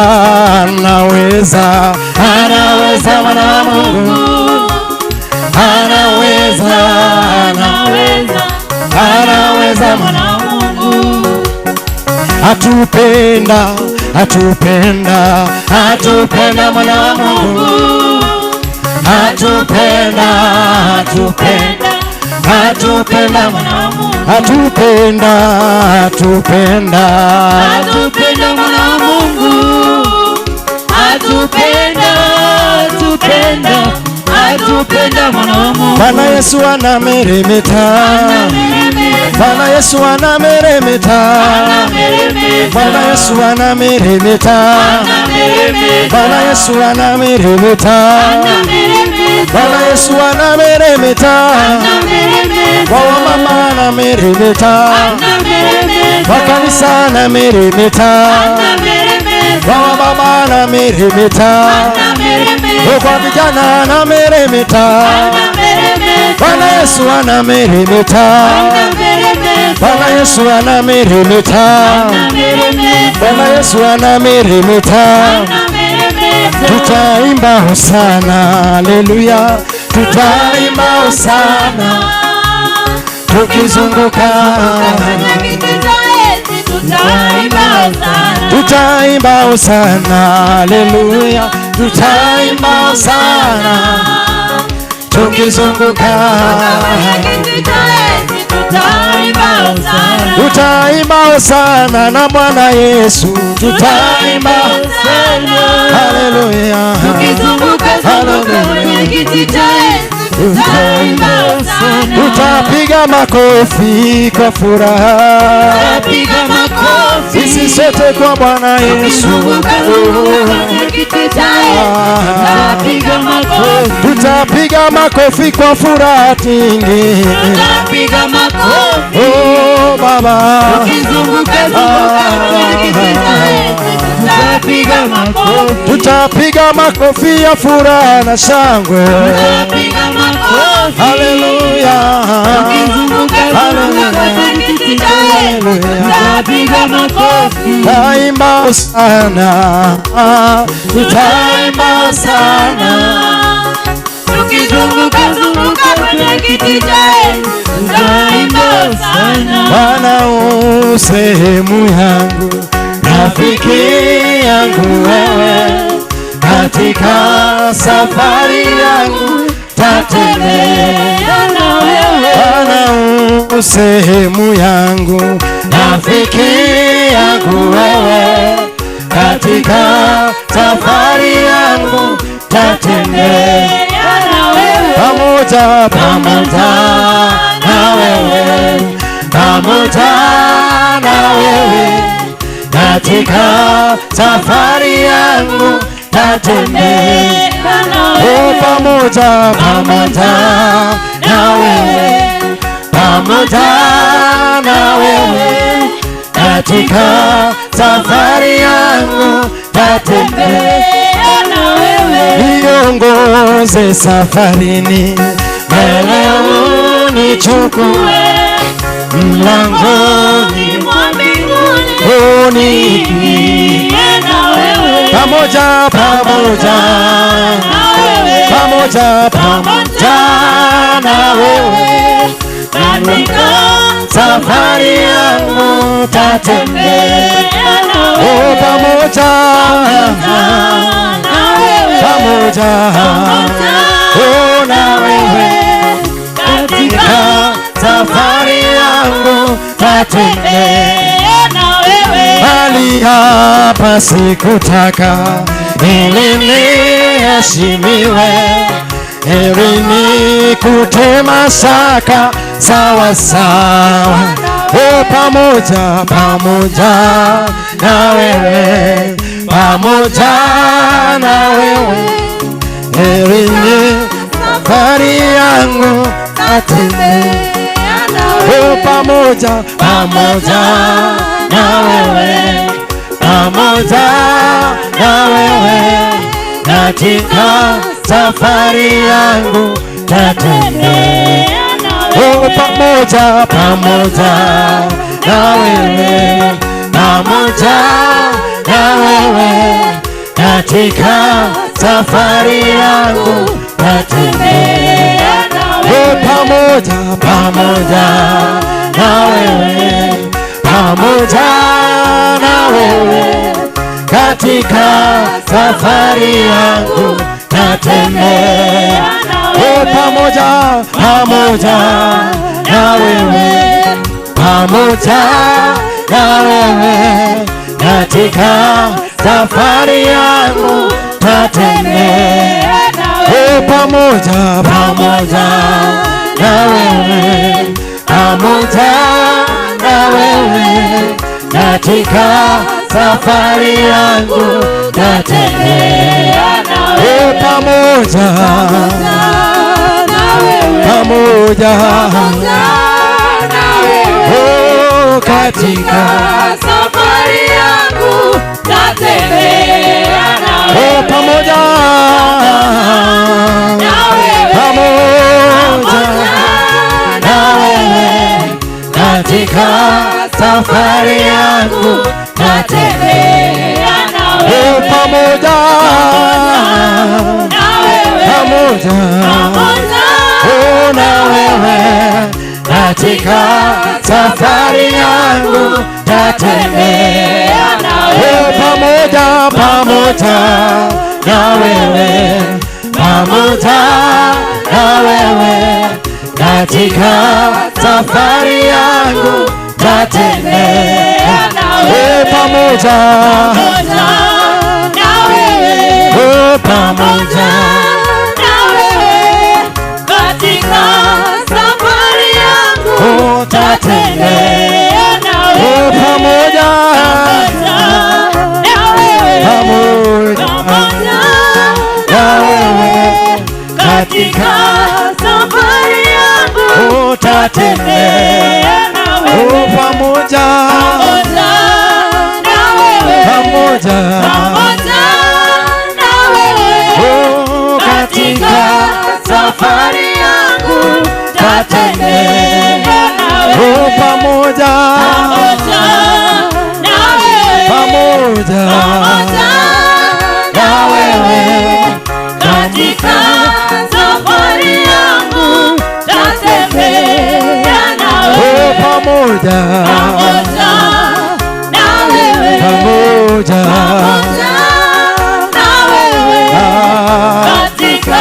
anaweza, anaweza mwana wa Mungu. Anaweza, anaweza, anaweza mwana wa Mungu. Atupenda, atupenda, atupenda mwana wa Mungu. Atupenda, atupenda, atupenda mwana wa Mungu. Atupenda, atupenda, atupenda mwana wa Mungu. Atupenda, atupenda, atupenda mwana wa Mungu. Bwana Yesu anameremeta. Bwana Yesu anameremeta. Bwana Yesu anameremeta. Bwana Yesu anameremeta. Bwana Yesu anameremeta. Kwa mama anameremeta. Kwa kanisa anameremeta. Kwa baba anameremeta. Kwa vijana anameremeta. Bwana Yesu anameremeta. Bwana Yesu anameremeta. Bwana Yesu anameremeta. Tutaimba hosana, haleluya. Tutaimba hosana tukizunguka. Tutaimba hosana, haleluya. Tutaimba sana tukizunguka, Kiti cha enzi tutaimba hosana. Tutaimba sana na Bwana Yesu, tutaimba. Haleluya. Tukizunguka zunguka kwenye kiti cha enzi tutaimba hosana. Tutapiga makofi kwa furaha, Tutapiga makofi. Sisi sote kwa Bwana Yesu. Tukizunguka zunguka kwenye kiti cha enzi tutapiga makofi. Tutapiga makofi kwa furaha tingi. Tutapiga makofi. Oh Baba, Tukizunguka zunguka kwenye kiti cha enzi tutapiga makofi. Tutapiga makofi ya furaha na shangwe. Tutapiga makofi. Haleluya. Tukizunguka zunguka kwenye kiti cha enzi tutapiga makofi. Tutaimba sana, tutaimba sana. Tukizunguka zunguka kwenye kiti cha enzi tutaimba hosana. Bwana u sehemu yangu, rafiki yangu wewe, katika safari yangu tatembea na wewe. Bwana u sehemu yangu, rafiki yangu wewe, katika safari yangu tatembea na wewe. Pamoja, pamoja na wewe, pamoja na wewe, katika safari yangu tatembea. Oh, pamoja, pamoja na wewe, pamoja na wewe, katika safari yangu tatembea. Niongoze safarini, mbele unichukue, mlangoni uniingie. Pamoja, pamoja, pamoja, pamoja na wewe, safari yangu tatembea. Oh, pamoja, pamoja, oh, na wewe, katika safari yangu tatembea. Mahali hapa sikutaka ili niheshimiwe, heri nikute mashaka sawa sawa. Oh, pamoja, pamoja na wewe, pamoja na wewe, heri ni safari yangu tatembea. Oh, pamoja, pamoja na wewe, pamoja na wewe, katika safari yangu tatembea. Oh, pamoja, pamoja na wewe, pamoja na wewe, katika safari yangu tatembea. Oh, pamoja, pamoja na wewe, pamoja na wewe, katika safari yangu tatembea. Oh, pamoja, pamoja na wewe, pamoja na wewe, katika safari yangu tatembea. Oh, pamoja, pamoja na wewe, pamoja na wewe, katika safari yangu tatembea. Oh, pamoja, pamoja, oh, katika safari yangu tatembea na oh, pamoja, pamoja na wewe, katika safari yangu tatembea. Oh, pamoja, pamoja, oh, na wewe, katika safari yangu tatembea. Oh, pamoja, pamoja na wewe, pamoja na wewe katika safari yangu tatembea na wewe, pamoja na wewe, pamoja na wewe katika safari yangu tatembea na wewe, pamoja na wewe, pamoja pamoja na wewe katika safari yangu utatembea na wewe, pamoja pamoja na wewe, pamoja pamoja na wewe katika safari yangu tatembea na wewe, pamoja pamoja na wewe, pamoja pamoja na wewe katika safari yangu tatembea na wewe, pamoja pamoja na wewe, pamoja pamoja na wewe katika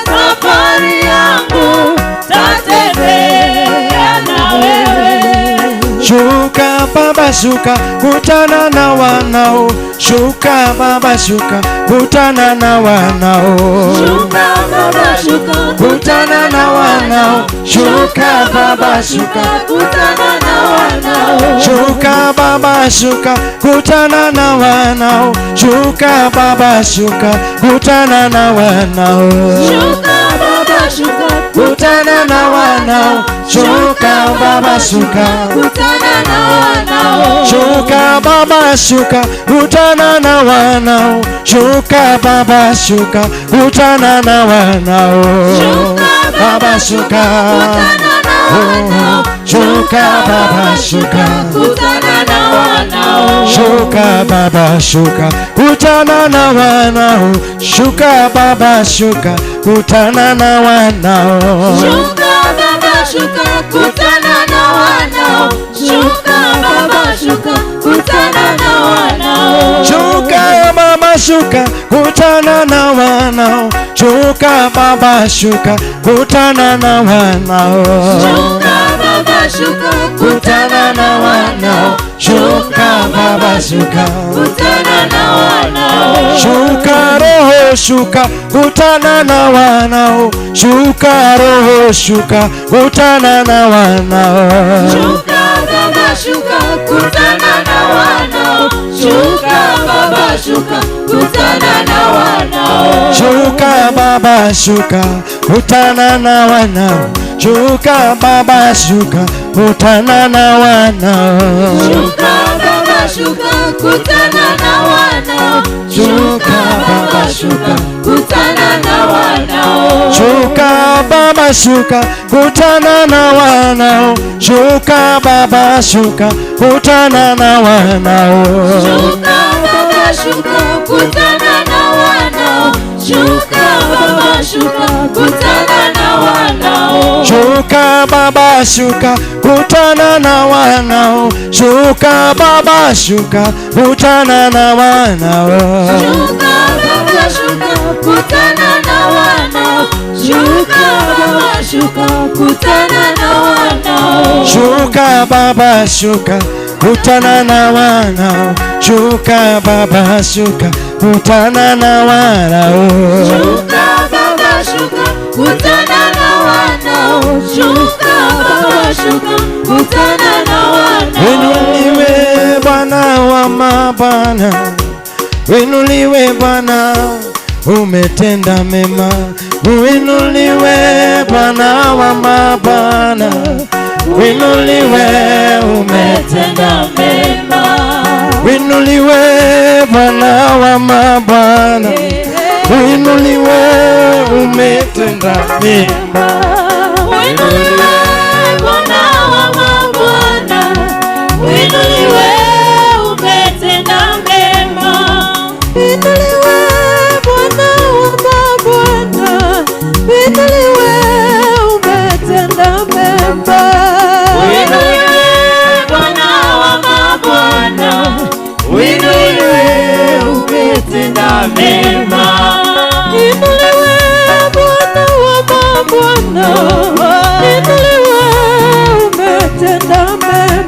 safari yangu tatembea na wewe. Shuka baba shuka, kutana na wanao. Shuka baba shuka, kutana na wanao. Shuka baba shuka, Kutana na wanao. Shuka baba shuka, kutana na wanao. Shuka baba shuka, kutana na wanao. Shuka baba shuka, kutana na wanao. Shuka baba shuka, Kutana na wanao. Shuka baba shuka, kutana na wanao. Shuka baba shuka, kutana na wanao. Shuka baba shuka, kutana na wanao. Shuka Baba shuka, kutana na wanao. Shuka baba shuka, kutana na wanao. Shuka baba shuka, kutana na wanao. Shuka baba shuka, kutana na wanao. Shuka baba shuka, kutana na wanao. Shuka baba shuka, kutana na wanao. Shuka baba shuka, kutana na wanao. Shuka baba shuka, kutana na wanao. Shuka baba shuka, Kutana na wanao. Shuka baba shuka, kutana na wanao. Shuka roho shuka, kutana na wanao. Shuka roho shuka, kutana na wanao. Shuka baba shuka, kutana na wanao. Shuka baba shuka, kutana na wanao. Shuka baba shuka, kutana na wanao. Shuka baba shuka, kutana na wanao. Shuka baba shuka, kutana na wanao. Shuka baba shuka, kutana na wanao. Shuka baba shuka, kutana na wanao. Shuka baba shuka, kutana na wanao. Shuka baba shuka, kutana na wanao. Shuka baba shuka, kutana na wanao. Shuka baba shuka, kutana na wanao. Shuka baba shuka, kutana na wanao. Shuka baba shuka, kutana na wanao. Shuka baba shuka, kutana na wanao. Shuka baba shuka, kutana na wanao. Shuka baba shuka, kutana na wanao. Shuka baba shuka, kutana na wanao. Shuka baba shuka, kutana na wanao. Winuliwe Bwana wa mabwana, winuliwe Bwana, umetenda mema. Winuliwe Bwana wa mabwana, winuliwe umetenda Tenda mema. Winuliwe Bwana wa mabwana, winuliwe umetenda mema. Winuliwe Bwana wa mabwana, winuliwe umetenda mema. Winuliwe Bwana wa mabwana, winuliwe umetenda mema. Winuliwe Bwana wa mabwana, winuliwe umetenda mema.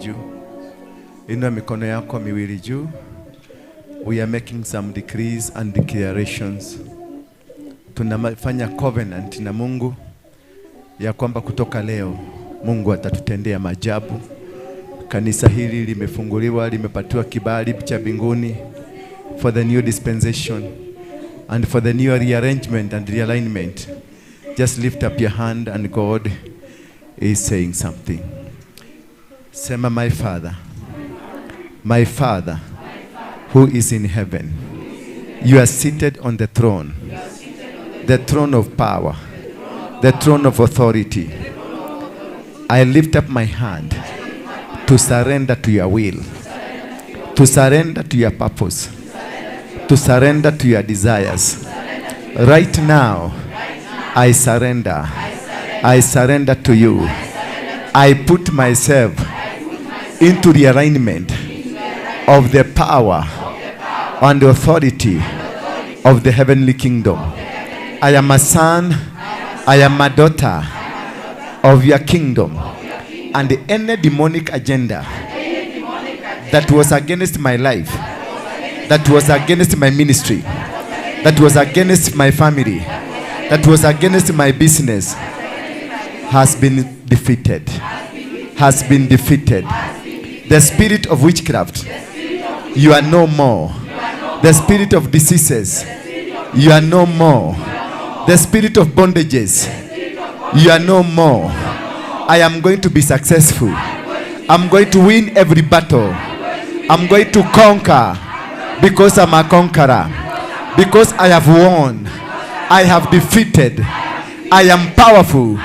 juu. Inua mikono yako miwili juu. We are making some decrees and declarations. Tunafanya covenant na Mungu ya kwamba kutoka leo Mungu atatutendea maajabu. Kanisa hili limefunguliwa, limepatiwa kibali cha mbinguni for the new dispensation and for the new rearrangement and realignment. Just lift up your hand and God is saying something. Sema, my Father, my Father who is in heaven, you are seated on the throne of power, the throne of authority. I lift up my hand to surrender to your will, to surrender to your purpose, to surrender to your desires. Right now, I surrender. I surrender to you. I put myself into the alignment of the power and authority of the heavenly kingdom. I am a son, I am a daughter of your kingdom. And any demonic agenda that was against my life, that was against my ministry, that was against my family, that was against my business, has been defeated. Has been defeated. The spirit of witchcraft, you are no more. The spirit of diseases, you are no more. The spirit of bondages, you are no more. I am going to be successful. I'm going to win every battle. I'm going to conquer because I'm a conqueror. Because I have won. I have defeated. I am powerful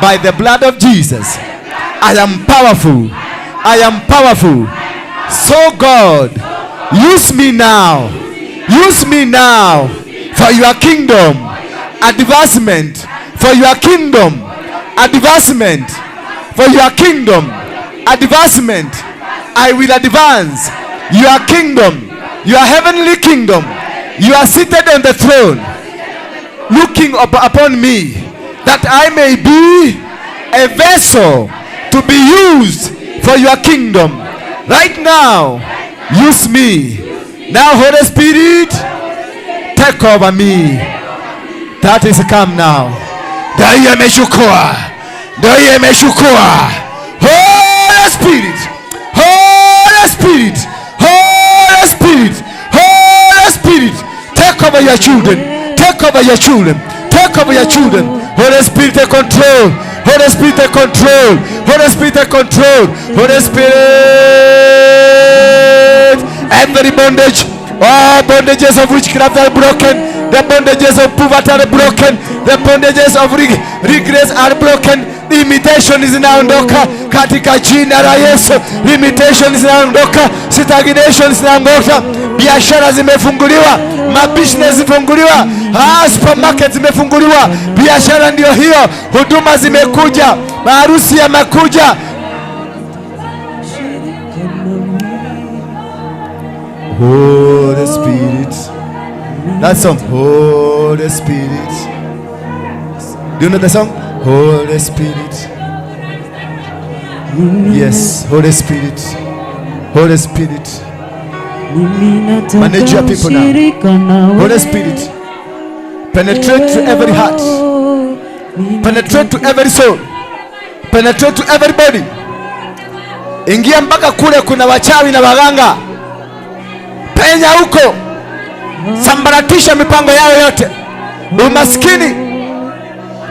by the blood of Jesus. I am powerful. I am powerful. So God, use me now. Use me now for your kingdom advancement. For your kingdom advancement. For your kingdom advancement. I will advance your kingdom, your heavenly kingdom. You are seated on the throne, looking up upon me, that I may be a vessel to be used for your kingdom. Right now, use me. Now, Holy Spirit, take over me. That is come now. Ndio hiyo imechukua. Ndio hiyo imechukua. Holy Spirit, Holy Spirit, Holy Spirit, Holy Spirit, take over your children. Take over your children. Take over your children. Holy Spirit, take control. Holy Spirit, take control. Holy Spirit, take control. Holy Spirit, every bondage, all bondages of witchcraft are broken. The bondages of poverty are broken. The bondages of regrets are broken. Limitation zinaondoka katika jina la Yesu. Limitation zinaondoka, stagnation zinaondoka. Biashara zimefunguliwa, mabusiness zimefunguliwa, supermarket zimefunguliwa. Biashara ndio hiyo, huduma zimekuja, maharusi yamekuja. Holy Spirit. That song, Holy Spirit. Do you know the song? Holy Spirit. Yes, Holy Spirit. Holy Spirit. Manage your people now. Holy Spirit, penetrate to every heart. Penetrate to every soul. Penetrate to everybody. Ingia mpaka kule kuna wachawi na waganga. Penya huko. Sambaratisha mipango yao yote. Umaskini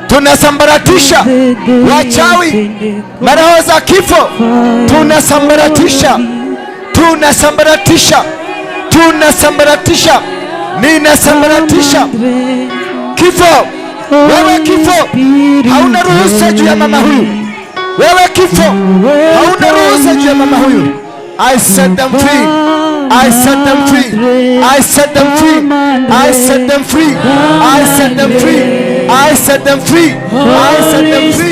tunasambaratisha, wachawi, maroho za kifo tunasambaratisha, tunasambaratisha, tunasambaratisha, ninasambaratisha kifo. Wewe kifo, hauna ruhusa juu ya mama huyu. Wewe kifo, hauna ruhusa juu ya mama huyu. I set them free. I set them free. I set them free. I set them free. I set them free. I set them free. I set them free.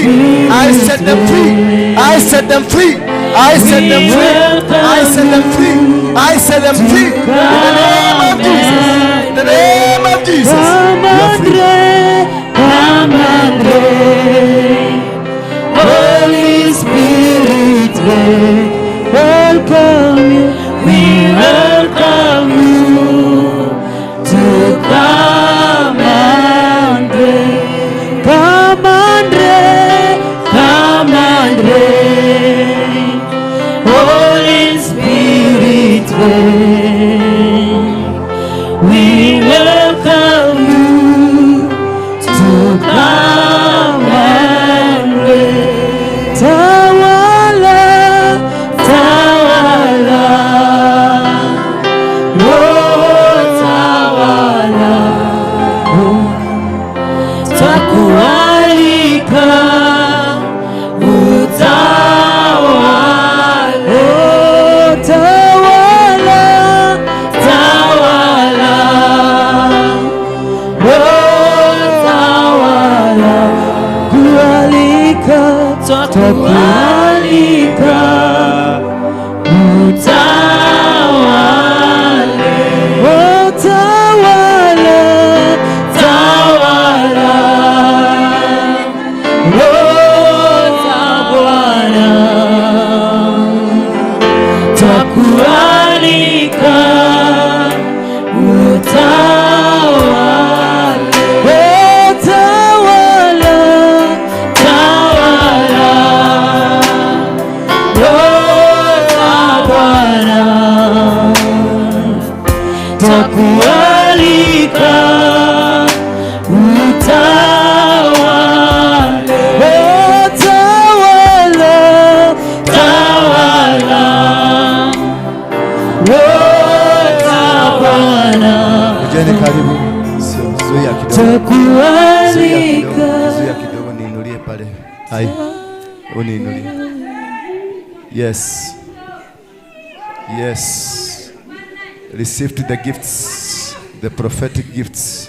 I set them free. I set them free. I set them free. I set them free. I set them free. In the name of Jesus. In the name of Jesus. You are free. Holy Spirit, We welcome you to come and reign. Come and reign, come and reign. Holy Spirit, reign. We welcome you to come and reign. Tawala, tawala, oh tawala, oh, twakualika utawale, oh tawala, tawala, oh tawala, kualika, twakualika utawale, oh tawala, tawala, oh tawala, twakualika utawale, oh tawala, tawala, oh tawala, twakualika utawale, oh tawala, tawala, oh tawala, Kujeni karibu. Sio, zuia kidogo. Zuia kidogo, twakualika. zuia kidogo niinulie pale. Hai. Uniinulie. Yes. Yes. Received the gifts, the prophetic gifts.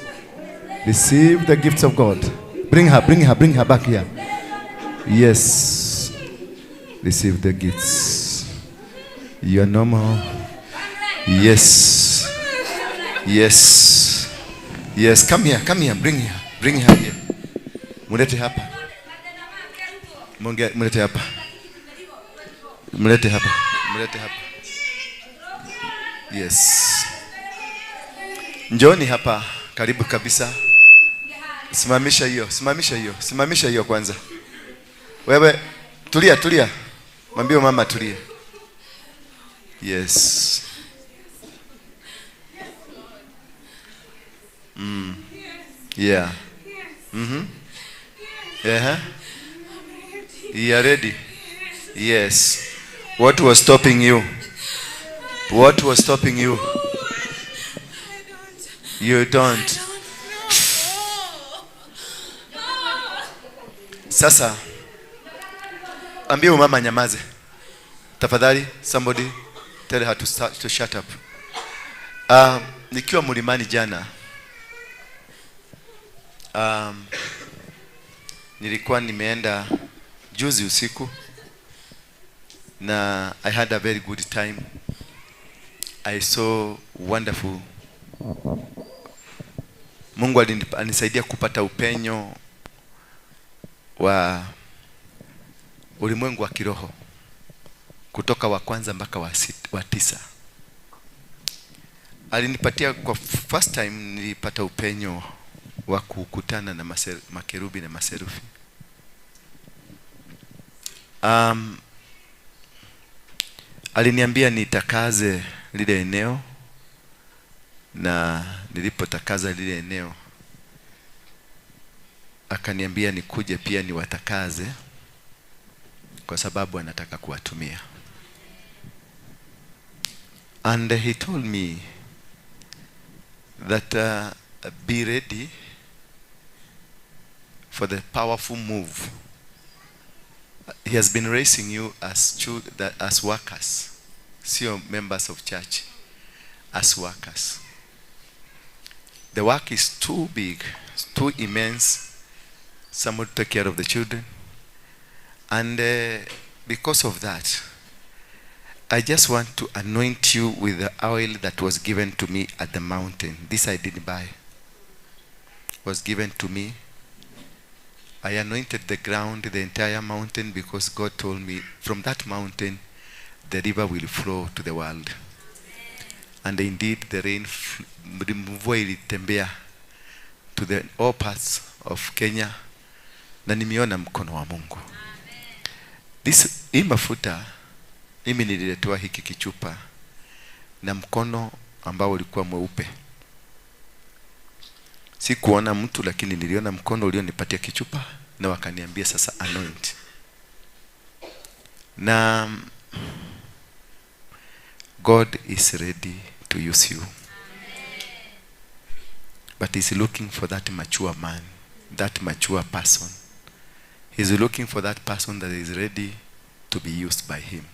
Receive the gifts of God. Bring her, bring her, bring her back here. Yes. Receive the gifts. You are normal. Yes. Yes. Yes, come here, come here, bring her. Bring her here. Mulete hapa. Munge, mulete hapa. Mulete hapa. Mulete hapa. Yes. Njoni hapa karibu kabisa. Simamisha hiyo, simamisha hiyo, simamisha hiyo kwanza. Wewe tulia, tulia. Mwambie mama tulie. Yes. Yeah. Mhm. Yeah. You are ready? Yes. What was stopping you? What was stopping you? You don't. Sasa ambie mama nyamaze. Tafadhali, somebody tell her to start, to shut up. Nikiwa mlimani jana, nilikuwa nimeenda juzi usiku na I had a very good time. I saw wonderful. Mungu alinisaidia kupata upenyo wa ulimwengu wa kiroho kutoka wa kwanza mpaka wa tisa. Alinipatia kwa first time, nilipata upenyo wa kukutana na makerubi na maserufi. Aliniambia nitakaze lile eneo, na nilipotakaza lile eneo akaniambia nikuje pia niwatakaze kwa sababu anataka kuwatumia. And he told me that be ready for the powerful move. He has been raising you as children, as workers, sio members of church, as workers. The work is too big, too immense. Somebody take care of the children. And because of that, I just want to anoint you with the oil that was given to me at the mountain. This I didn't buy. Was given to me. I anointed the ground, the entire mountain, because God told me from that mountain, the river will flow to the world. And indeed the rain, mvua ilitembea to the all parts of Kenya, na nimeona mkono wa Mungu. Hii mafuta mimi nililetewa hiki kichupa na mkono ambao ulikuwa mweupe. Sikuona mtu, lakini niliona mkono ulionipatia kichupa na wakaniambia sasa anoint. Na God is ready to use you. But he's looking for that mature man, that mature person. He's looking for that person that is ready to be used by him.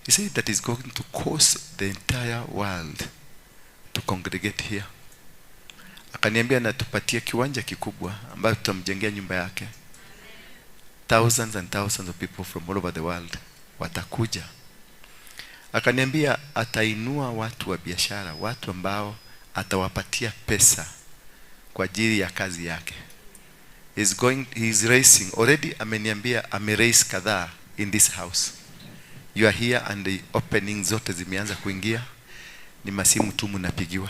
He said that he's going to cause the entire world to congregate here. Akaniambia anatupatia kiwanja kikubwa ambayo tutamjengea nyumba yake. Thousands and thousands of people from all over the world watakuja. Akaniambia atainua watu wa biashara, watu ambao atawapatia pesa kwa ajili ya kazi yake. He's raising already, ameniambia ameraise kadhaa in this house. You are here and the opening zote zimeanza kuingia. Ni masimu tu mnapigiwa.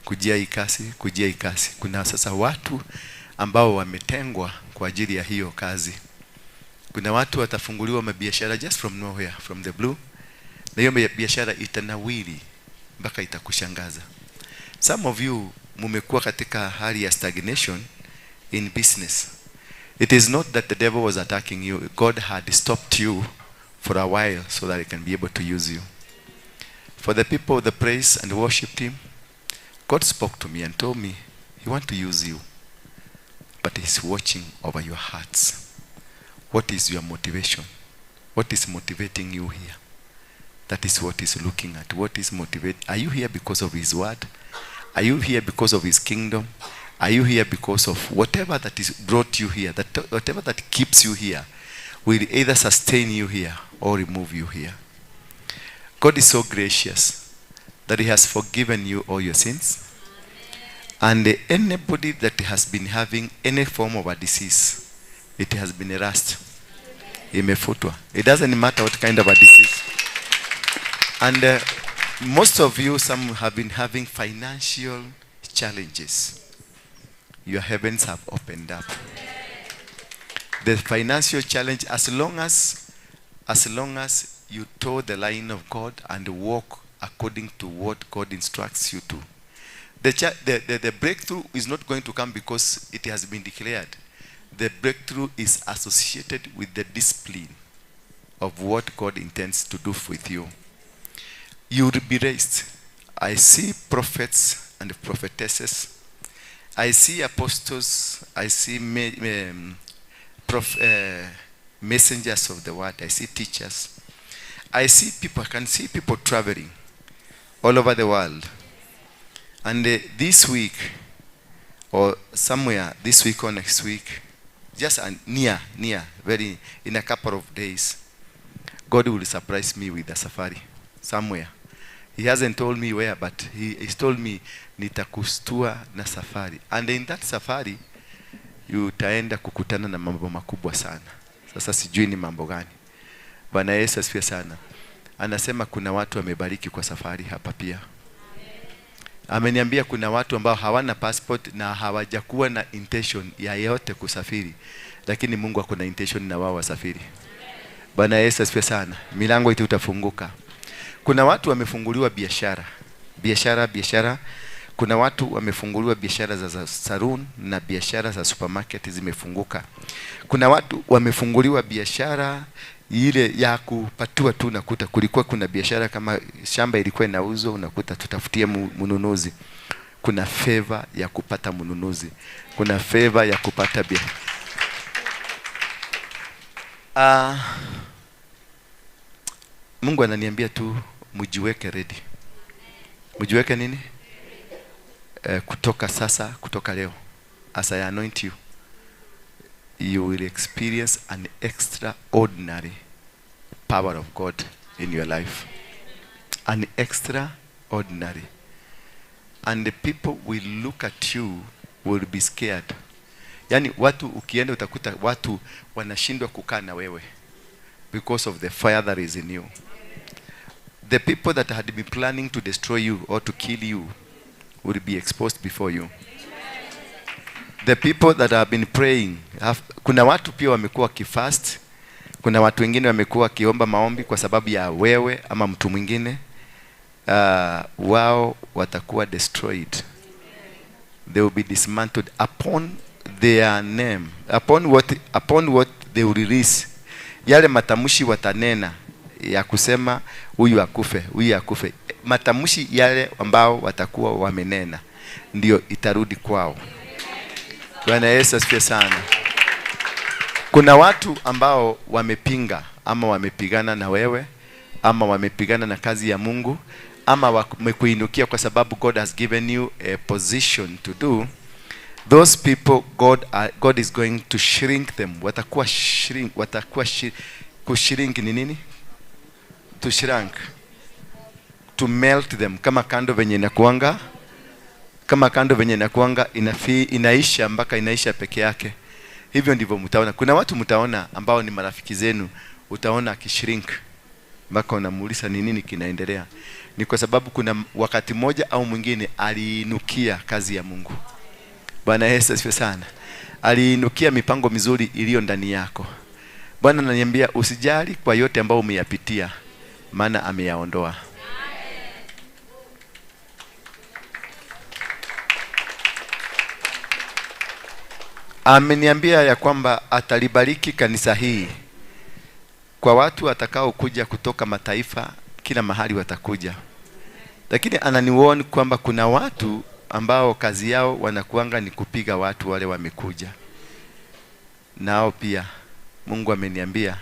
Kujia hii kazi, kujia hii kazi. Kuna sasa watu ambao wametengwa kwa ajili ya hiyo kazi. Kuna watu watafunguliwa mabiashara just from nowhere, from the blue. Na hiyo biashara itanawiri mpaka itakushangaza. Some of you mumekuwa katika hali ya stagnation in business. It is not that the devil was attacking you. God had stopped you for a while so that he can be able to use you. For the people of the praise and worship team, God spoke to me and told me he wants to use you, but he's watching over your hearts. What is your motivation? What is motivating you here? That is what he's looking at. What is motivating? Are you here because of his word? Are you here because of his kingdom? Are you here because of whatever that is brought you here? That whatever that keeps you here will either sustain you here or remove you here. God is so gracious that he has forgiven you all your sins. And anybody that has been having any form of a disease, it has been erased. Imefutwa. It doesn't matter what kind of a disease. And most of you, some have been having financial challenges. Your heavens have opened up. The financial challenge, as long as you toe the line of God and walk according to what God instructs you to. The breakthrough is not going to come because it has been declared. The breakthrough is associated with the discipline of what God intends to do with you. You will be raised. I see prophets and prophetesses. I see apostles. I see messengers of the word. I see teachers. I see people. I can see people traveling all over the world. And this week, or somewhere this week or next week, just near, near, very, in a couple of days, God will surprise me with a safari somewhere. He hasn't told me where, but he's told me, nitakustua na safari. And in that safari, utaenda kukutana na mambo makubwa sana. Sasa sijui ni mambo gani. Bwana Yesu asifiwe sana. Anasema kuna watu wamebariki kwa safari hapa pia. Ameniambia kuna watu ambao hawana passport na hawajakuwa na intention ya yeyote kusafiri, lakini Mungu ako na intention na wao wasafiri. Bwana Yesu asifiwe sana. Milango itafunguka. Kuna watu wamefunguliwa biashara, biashara, biashara. Kuna watu wamefunguliwa biashara za saloon na biashara za supermarket zimefunguka. Kuna watu wamefunguliwa biashara ile ya kupatiwa tu, unakuta kulikuwa kuna biashara kama shamba ilikuwa inauzwa, unakuta tutafutie mnunuzi. Kuna favor ya kupata mnunuzi, kuna favor ya kupata biashara. Mungu ananiambia tu mjiweke ready. Mjiweke nini? Kutoka sasa, kutoka leo, as I anoint you, you will experience an extraordinary power of God in your life. An extraordinary. And the people will look at you, will be scared. Yani watu ukienda utakuta watu wanashindwa kukaa na wewe because of the fire that is in you. The people that had been planning to destroy you or to kill you will be exposed before you. The people that have been praying, kuna watu pia wamekuwa wakifast, kuna watu wengine wamekuwa wakiomba maombi kwa sababu ya wewe ama mtu mwingine, wao watakuwa destroyed. They will be dismantled upon their name, upon what they will release. Yale matamshi watanena ya kusema huyu akufe, huyu akufe, matamshi yale ambao watakuwa wamenena ndio itarudi kwao. Bwana Yesu asifiwe sana. Kuna watu ambao wamepinga ama wamepigana na wewe ama wamepigana na kazi ya Mungu ama wamekuinukia kwa sababu God has given you a position to do. Those people, God is going to shrink them. Watakuwa shrink, watakuwa kushrink ni nini? To shrink. To melt them kama candle venye inakuanga, kama candle venye inakuanga inaisha mpaka inaisha peke yake. Hivyo ndivyo mtaona. Kuna watu mtaona ambao ni marafiki zenu, utaona akishrink mpaka unamuuliza ni nini kinaendelea. Ni kwa sababu kuna wakati mmoja au mwingine aliinukia kazi ya Mungu. Bwana Yesu asifiwe sana. Aliinukia mipango mizuri iliyo ndani yako. Bwana ananiambia usijali kwa yote ambayo umeyapitia, maana ameyaondoa. Ameniambia ya kwamba atalibariki kanisa hii kwa watu watakao kuja kutoka mataifa, kila mahali watakuja. Lakini ananiwarn kwamba kuna watu ambao kazi yao wanakuanga ni kupiga watu wale wamekuja. Nao pia Mungu ameniambia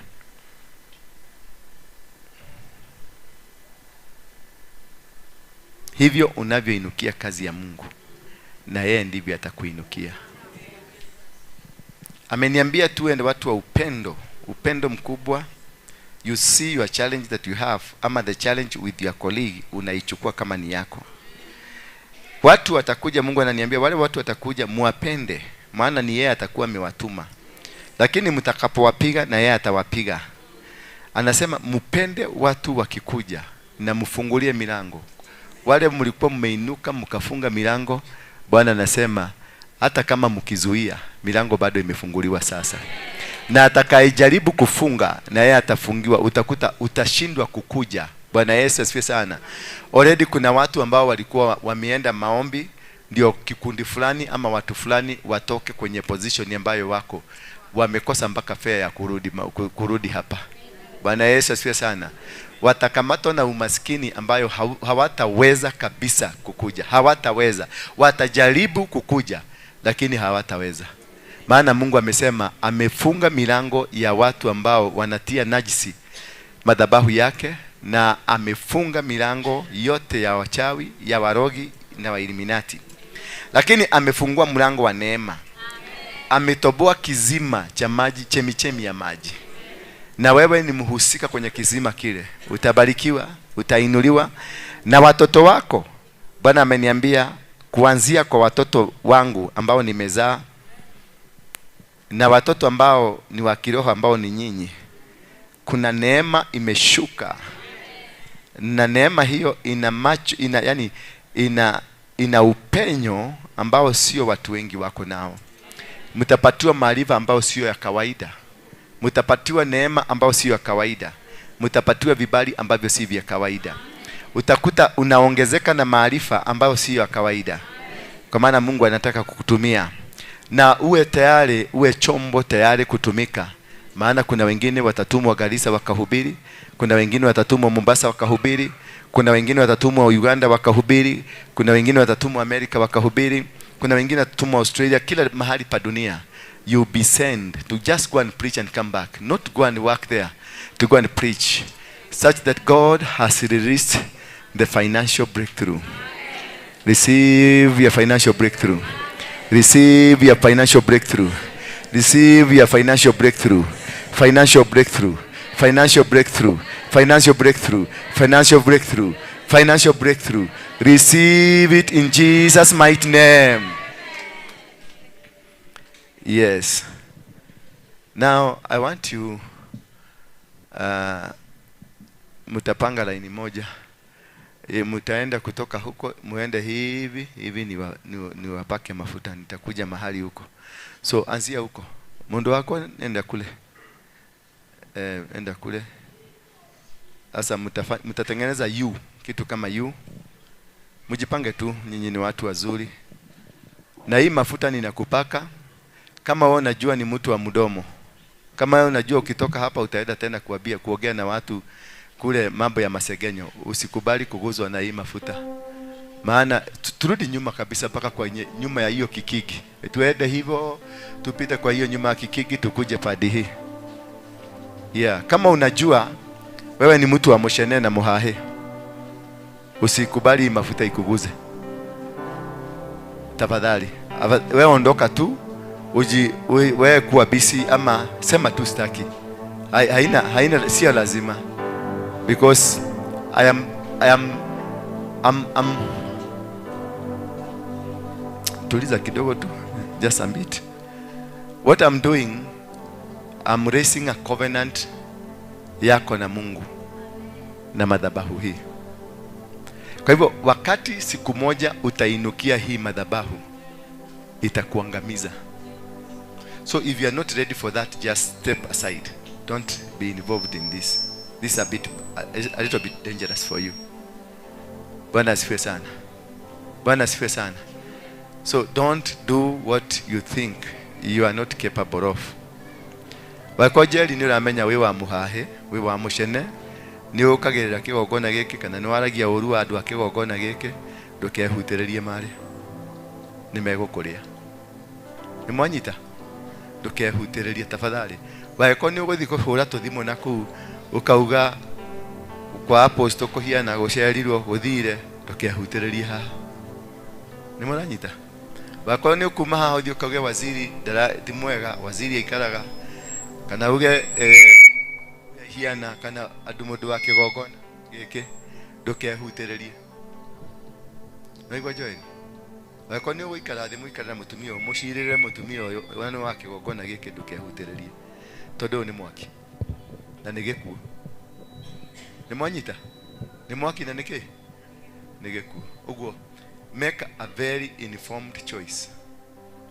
hivyo unavyoinukia kazi ya Mungu, na yeye ndivyo atakuinukia. Ameniambia tuwe watu wa upendo, upendo mkubwa. You see your challenge that you have, ama the challenge with your colleague, unaichukua kama ni yako. Watu watakuja, Mungu ananiambia wale watu watakuja, muwapende, maana ni yeye atakuwa amewatuma. Lakini mtakapowapiga na yeye atawapiga. Anasema mupende watu wakikuja na mfungulie milango. Wale mlikuwa mmeinuka mkafunga milango, Bwana anasema hata kama mkizuia, milango bado imefunguliwa sasa. Na atakayejaribu kufunga na yeye atafungiwa, utakuta utashindwa kukuja. Bwana Yesu asifiwe sana. Already kuna watu ambao walikuwa wameenda maombi ndio kikundi fulani ama watu fulani watoke kwenye position ambayo wako, wamekosa mpaka fare ya kurudi hapa. Bwana Yesu asifiwe sana. Watakamatwa na umaskini ambayo hawataweza kabisa kukuja. Hawataweza. Watajaribu kukuja lakini hawataweza. Maana Mungu amesema amefunga milango ya watu ambao wanatia najisi madhabahu yake, na amefunga milango yote ya wachawi, ya warogi na wa Illuminati. Lakini amefungua mlango wa neema. Ametoboa kizima cha maji, chemichemi ya maji. Na wewe ni mhusika kwenye kizima kile. Utabarikiwa, utainuliwa na watoto wako. Bwana ameniambia kuanzia kwa watoto wangu ambao nimezaa na watoto ambao ni wa kiroho ambao ni nyinyi, kuna neema imeshuka. Na neema hiyo ina macho, ina, yani, ina, ina upenyo ambao sio watu wengi wako nao. Mtapatiwa maarifa ambao sio ya kawaida. Mtapatiwa neema ambao sio ya kawaida. Mtapatiwa vibali ambavyo si vya kawaida. Utakuta unaongezeka na maarifa ambayo sio ya kawaida. Kwa maana Mungu anataka kukutumia. Na uwe tayari, uwe chombo tayari kutumika. Maana kuna wengine watatumwa Garissa wakahubiri, kuna wengine watatumwa Mombasa wakahubiri, kuna wengine watatumwa Uganda wakahubiri, kuna wengine watatumwa Amerika wakahubiri, kuna wengine watatumwa Australia, kila mahali pa dunia. You be sent to just go and preach and come back, not go and work there, to go and preach, such that God has released the financial breakthrough. Receive your financial breakthrough. Receive your financial breakthrough. Receive your financial breakthrough. Financial breakthrough. Financial breakthrough. Financial breakthrough. Financial breakthrough. Financial breakthrough. Receive it in Jesus' mighty name. Yes. Now I want you Mtapanga laini moja. Mtaenda kutoka huko muende hivi hivi, niwapake mafuta, nitakuja mahali huko. So anzia huko. Mundu wako nenda kule. Enda kule. Sasa mtatengeneza U, kitu kama U. Mjipange tu, nyinyi ni watu wazuri. Na hii mafuta ninakupaka. Kama wewe unajua ni mtu wa mdomo, kama wewe unajua ukitoka hapa utaenda tena kuambia kuongea na watu kule mambo ya masegenyo, usikubali kuguzwa na hii mafuta. Maana turudi nyuma kabisa mpaka kwa nyuma ya hiyo kikigi. Tuende hivyo, tupite kwa hiyo nyuma ya kikigi, tukuje padi hii. Yeah, kama unajua wewe ni mtu wa moshene na muhahe, usikubali mafuta ikuguze. Tafadhali, wewe ondoka tu, uji wewe kuwa busy ama sema tu sitaki. Haina sio lazima. Because I'm tuliza kidogo tu, just a bit. What I'm doing, I'm raising a covenant yako na Mungu na madhabahu hii. Kwa hivyo wakati siku moja utainukia hii madhabahu, itakuangamiza. So if you are not ready for that, just step aside. Don't be involved in this. This is a little bit dangerous for you. Bwana asifiwe sana. Bwana asifiwe sana. So don't do what you think you are not capable of. Wakojeli ni uramenya we wa muhahe, we wa mushene, ni ukagirira kigongona giki kana ni waragia uru wa andu a kigongona giki, ndukehutiririe mari. Ni megukuria. Ni mwanyita? Ndukehutiririe tafadhali. Wako ni uguthi kuhura tuthimu na kuu ukauga kwa apostle kuhiana gucerirwo guthire, ndukehutiririe haha. Ni muranyita? Wako ni ukuma haha uthi ukauge waziri ti mwega, waziri aikaraga, kana uge hiana kana andu mundu wa kigongona giki, ndukehutiririe. Naigua Joel? Wako ni uguikara thi muikarira mutumia uyu, mucirire mutumia uyu we wa kigongona giki, ndukehutiririe. Tondu uyu ni mwaki na ni gikuo. Ni mwanyita? Ni mwaki na niki? Ni gikuo. Uguo make a very informed choice.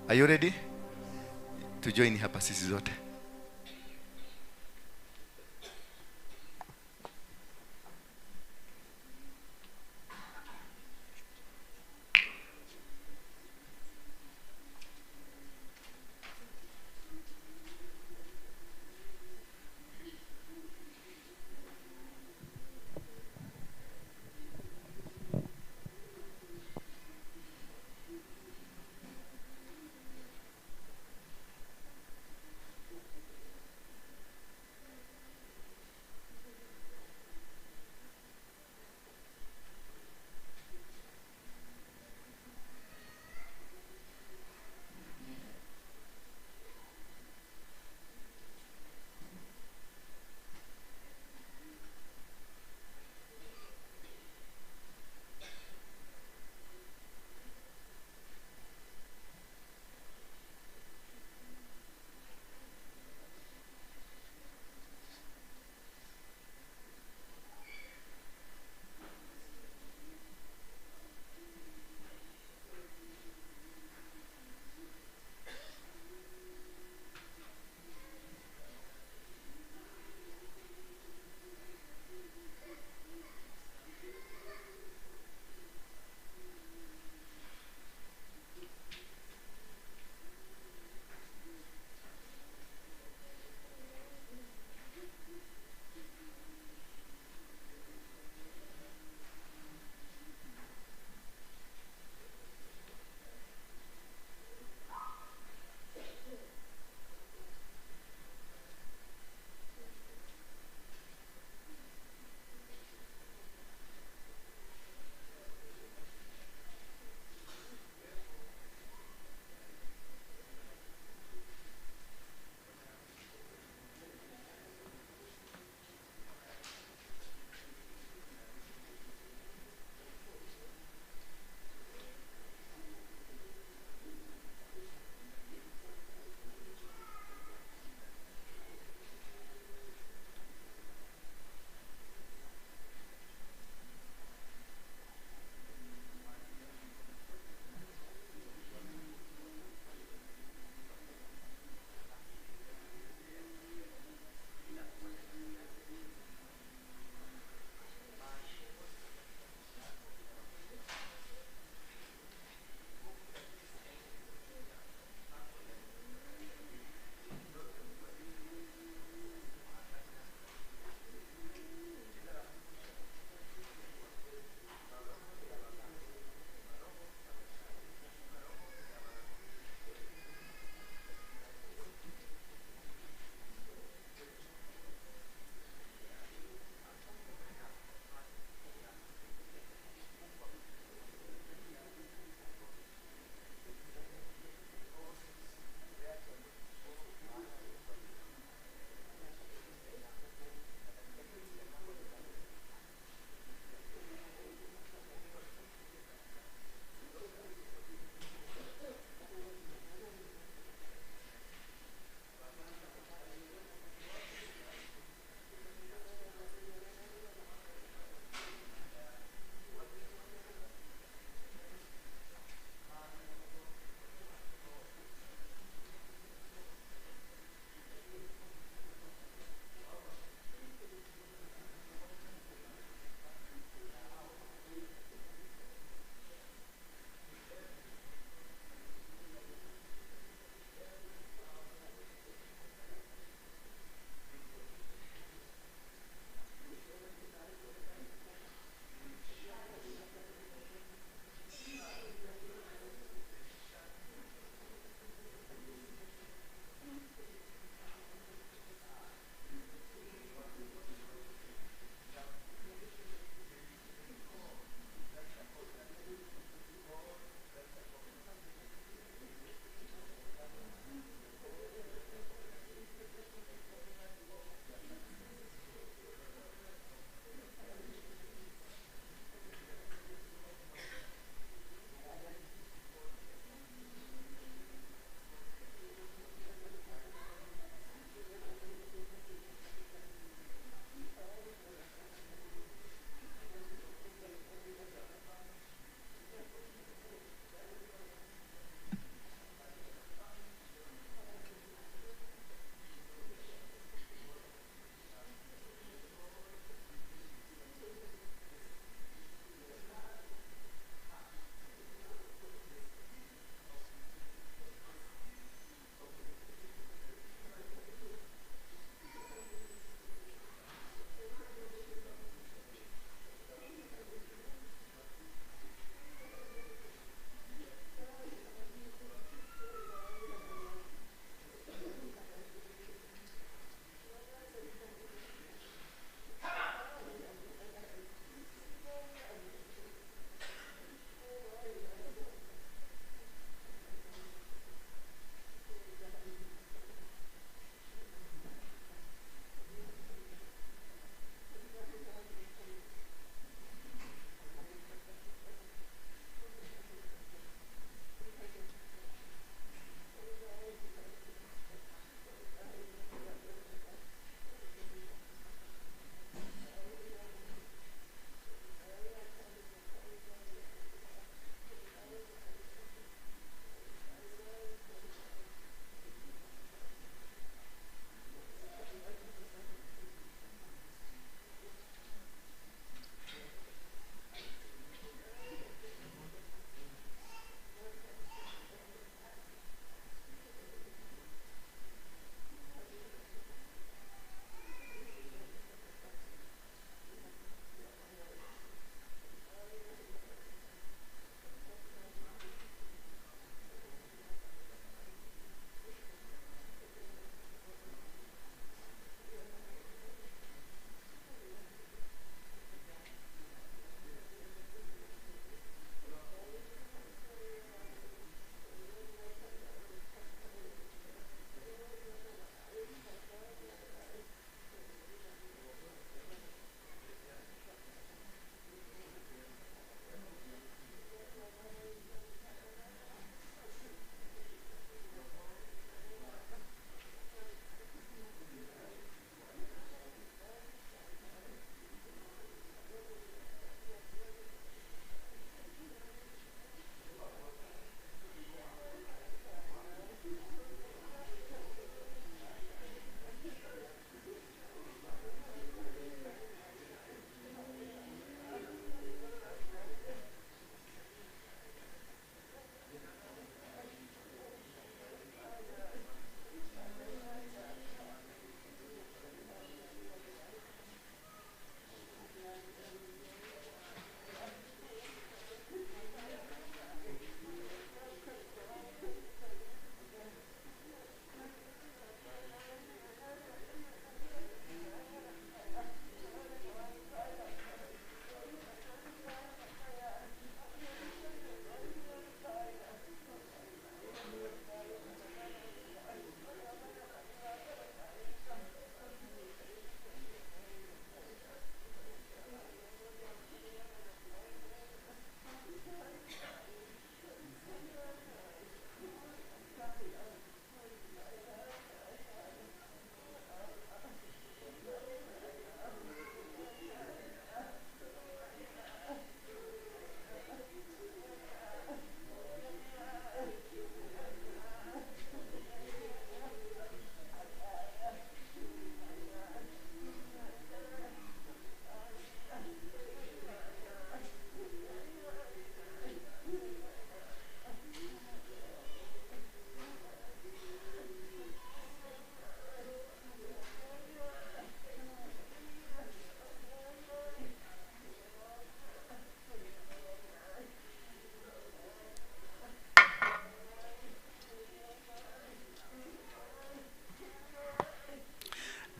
Are you ready to join hapa sisi zote?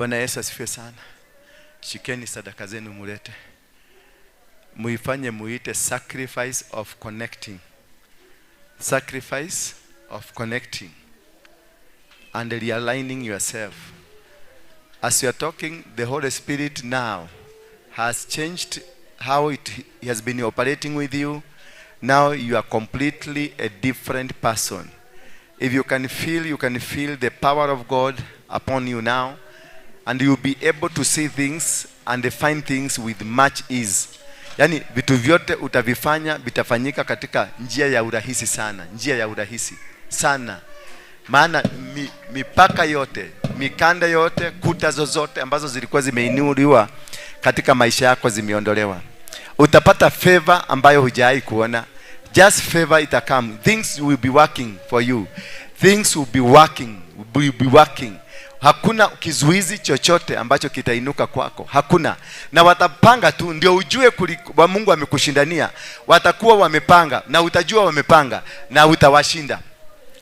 Bwana Yesu asifiwe sana. Shikeni sadaka zenu mulete. Muifanye muite sacrifice of connecting. Sacrifice of connecting and realigning yourself. As you are talking, the Holy Spirit now has changed how it has been operating with you. Now you are completely a different person. If you can feel, you can feel the power of God upon you now, and you'll be able to see things and find things with much ease. Yani vitu vyote utavifanya vitafanyika katika njia ya urahisi sana, njia ya urahisi sana. Maana mipaka yote, mikanda yote, kuta zozote ambazo zilikuwa zimeinuliwa katika maisha yako zimeondolewa. Utapata favor ambayo hujawahi kuona. Just favor itakam. Things will be working for you. Things will be working, will be working. Hakuna kizuizi chochote ambacho kitainuka kwako. Hakuna. Na watapanga tu ndio ujue wa Mungu amekushindania. Watakuwa wamepanga na utajua wamepanga na utawashinda.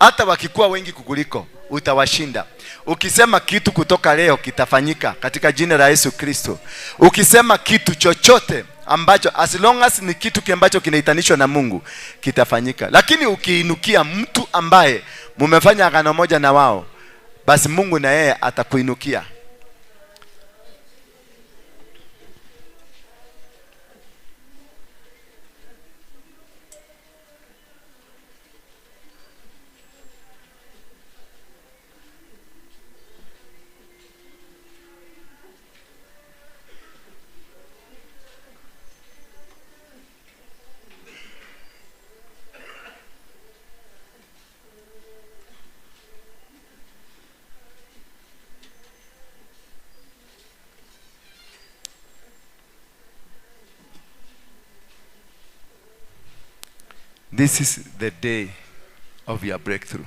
Hata wakikuwa wengi kukuliko utawashinda. Ukisema kitu kutoka leo kitafanyika katika jina la Yesu Kristo. Ukisema kitu chochote ambacho as long as ni kitu ambacho kinaitanishwa na Mungu kitafanyika. Lakini ukiinukia mtu ambaye mumefanya agano moja na wao, basi Mungu na yeye atakuinukia. This is the day of your breakthrough.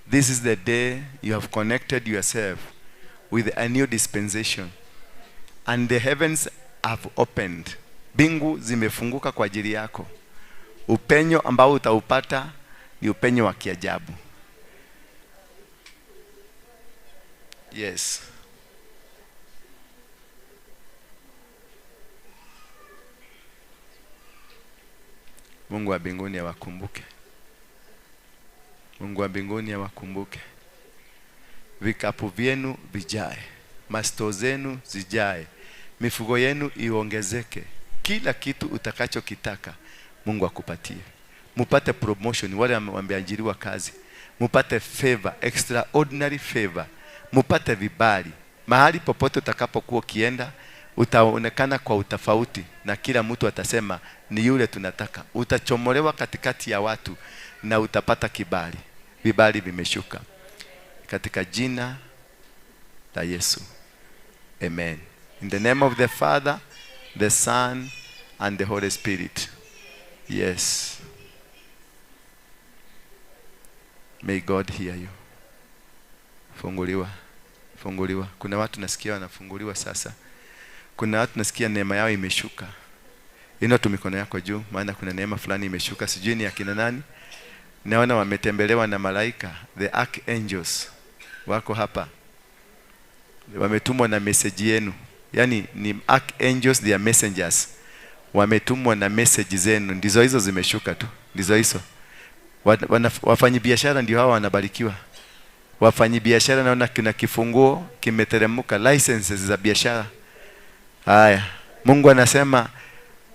This is the day you have connected yourself with a new dispensation. And the heavens have opened. Mbingu zimefunguka kwa ajili yako. Upenyo ambao utaupata ni upenyo wa kiajabu. Yes. Mungu wa mbinguni awakumbuke. Mungu wa mbinguni awakumbuke. Vikapu vyenu vijae, masto zenu zijae, mifugo yenu iongezeke. Kila kitu utakachokitaka Mungu akupatie. Mupate promotion wale wameajiriwa kazi. Mupate favor, extraordinary favor. Mupate vibali. Mahali popote utakapokuwa ukienda utaonekana kwa utofauti na kila mtu atasema ni yule tunataka. Utachomolewa katikati ya watu na utapata kibali. Vibali vimeshuka. Katika jina la Yesu. Amen. In the name of the Father, the Son, and the Holy Spirit. Yes. May God hear you. Funguliwa. Funguliwa. Kuna watu nasikia wanafunguliwa sasa. Kuna watu nasikia neema yao imeshuka. Inua tu mikono yako juu, maana kuna neema fulani imeshuka. Sijui ni akina nani. Naona wametembelewa na malaika, the archangels wako hapa. Wametumwa na message yenu. Yani ni archangels, they are messengers. Wametumwa na message zenu. Ndizo hizo zimeshuka tu. Ndizo hizo. Wafanyi biashara ndio hawa wanabarikiwa. Wafanyi biashara naona kuna kifunguo kimeteremka, licenses za biashara. Haya, Mungu anasema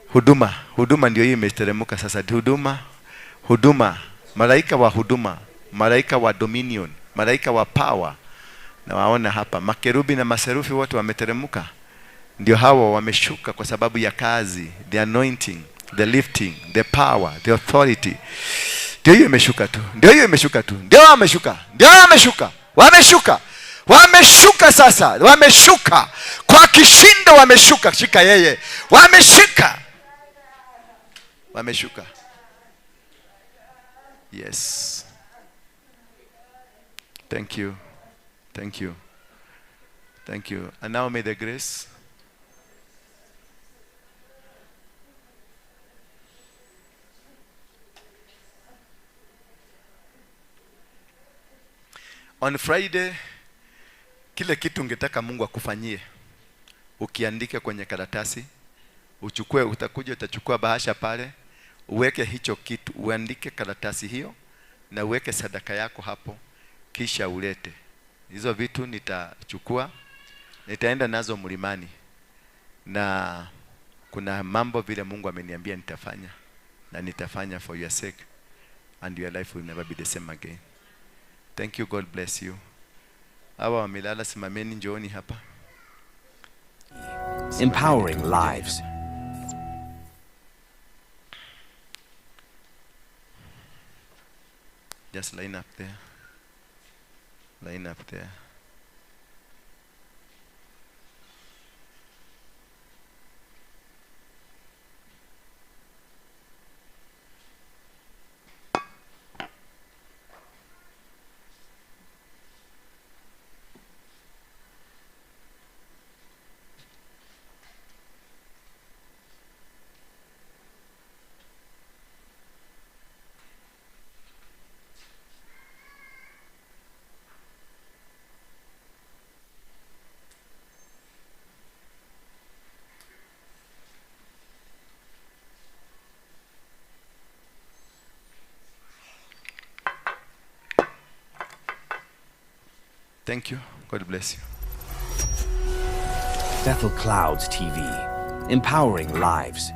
huduma, huduma ndio hii imeteremka sasa. Huduma, huduma, malaika wa huduma, malaika wa dominion, malaika wa power. Na waona hapa makerubi na maserufi wote wameteremka. Ndio hawa wameshuka kwa sababu ya kazi, the anointing, the lifting, the power, the authority. Ndio hiyo imeshuka tu. Ndio hiyo imeshuka tu. Ndio wameshuka. Ndio wameshuka. Wameshuka. Wameshuka sasa. Wameshuka. Kwa kishindo wameshuka. Shika yeye. Wameshika. Wameshuka. Yes. Thank you. Thank you. Thank you. And now may the grace on Friday, Kile kitu ungetaka Mungu akufanyie, ukiandike kwenye karatasi, uchukue, utakuja utachukua bahasha pale, uweke hicho kitu, uandike karatasi hiyo na uweke sadaka yako hapo, kisha ulete. Hizo vitu nitachukua, nitaenda nazo mlimani, na kuna mambo vile Mungu ameniambia nitafanya, na nitafanya for your sake, and your life will never be the same again. Thank you, God bless you. Hawa wamelala, simameni, njooni hapa. Empowering lives. Just line up there. Line up there. Thank you. God bless you. Bethel Clouds TV, empowering lives.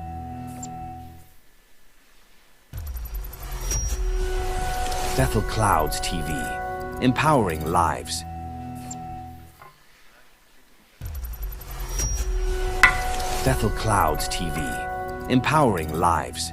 Bethel Clouds TV, empowering lives. Bethel Clouds TV, empowering lives.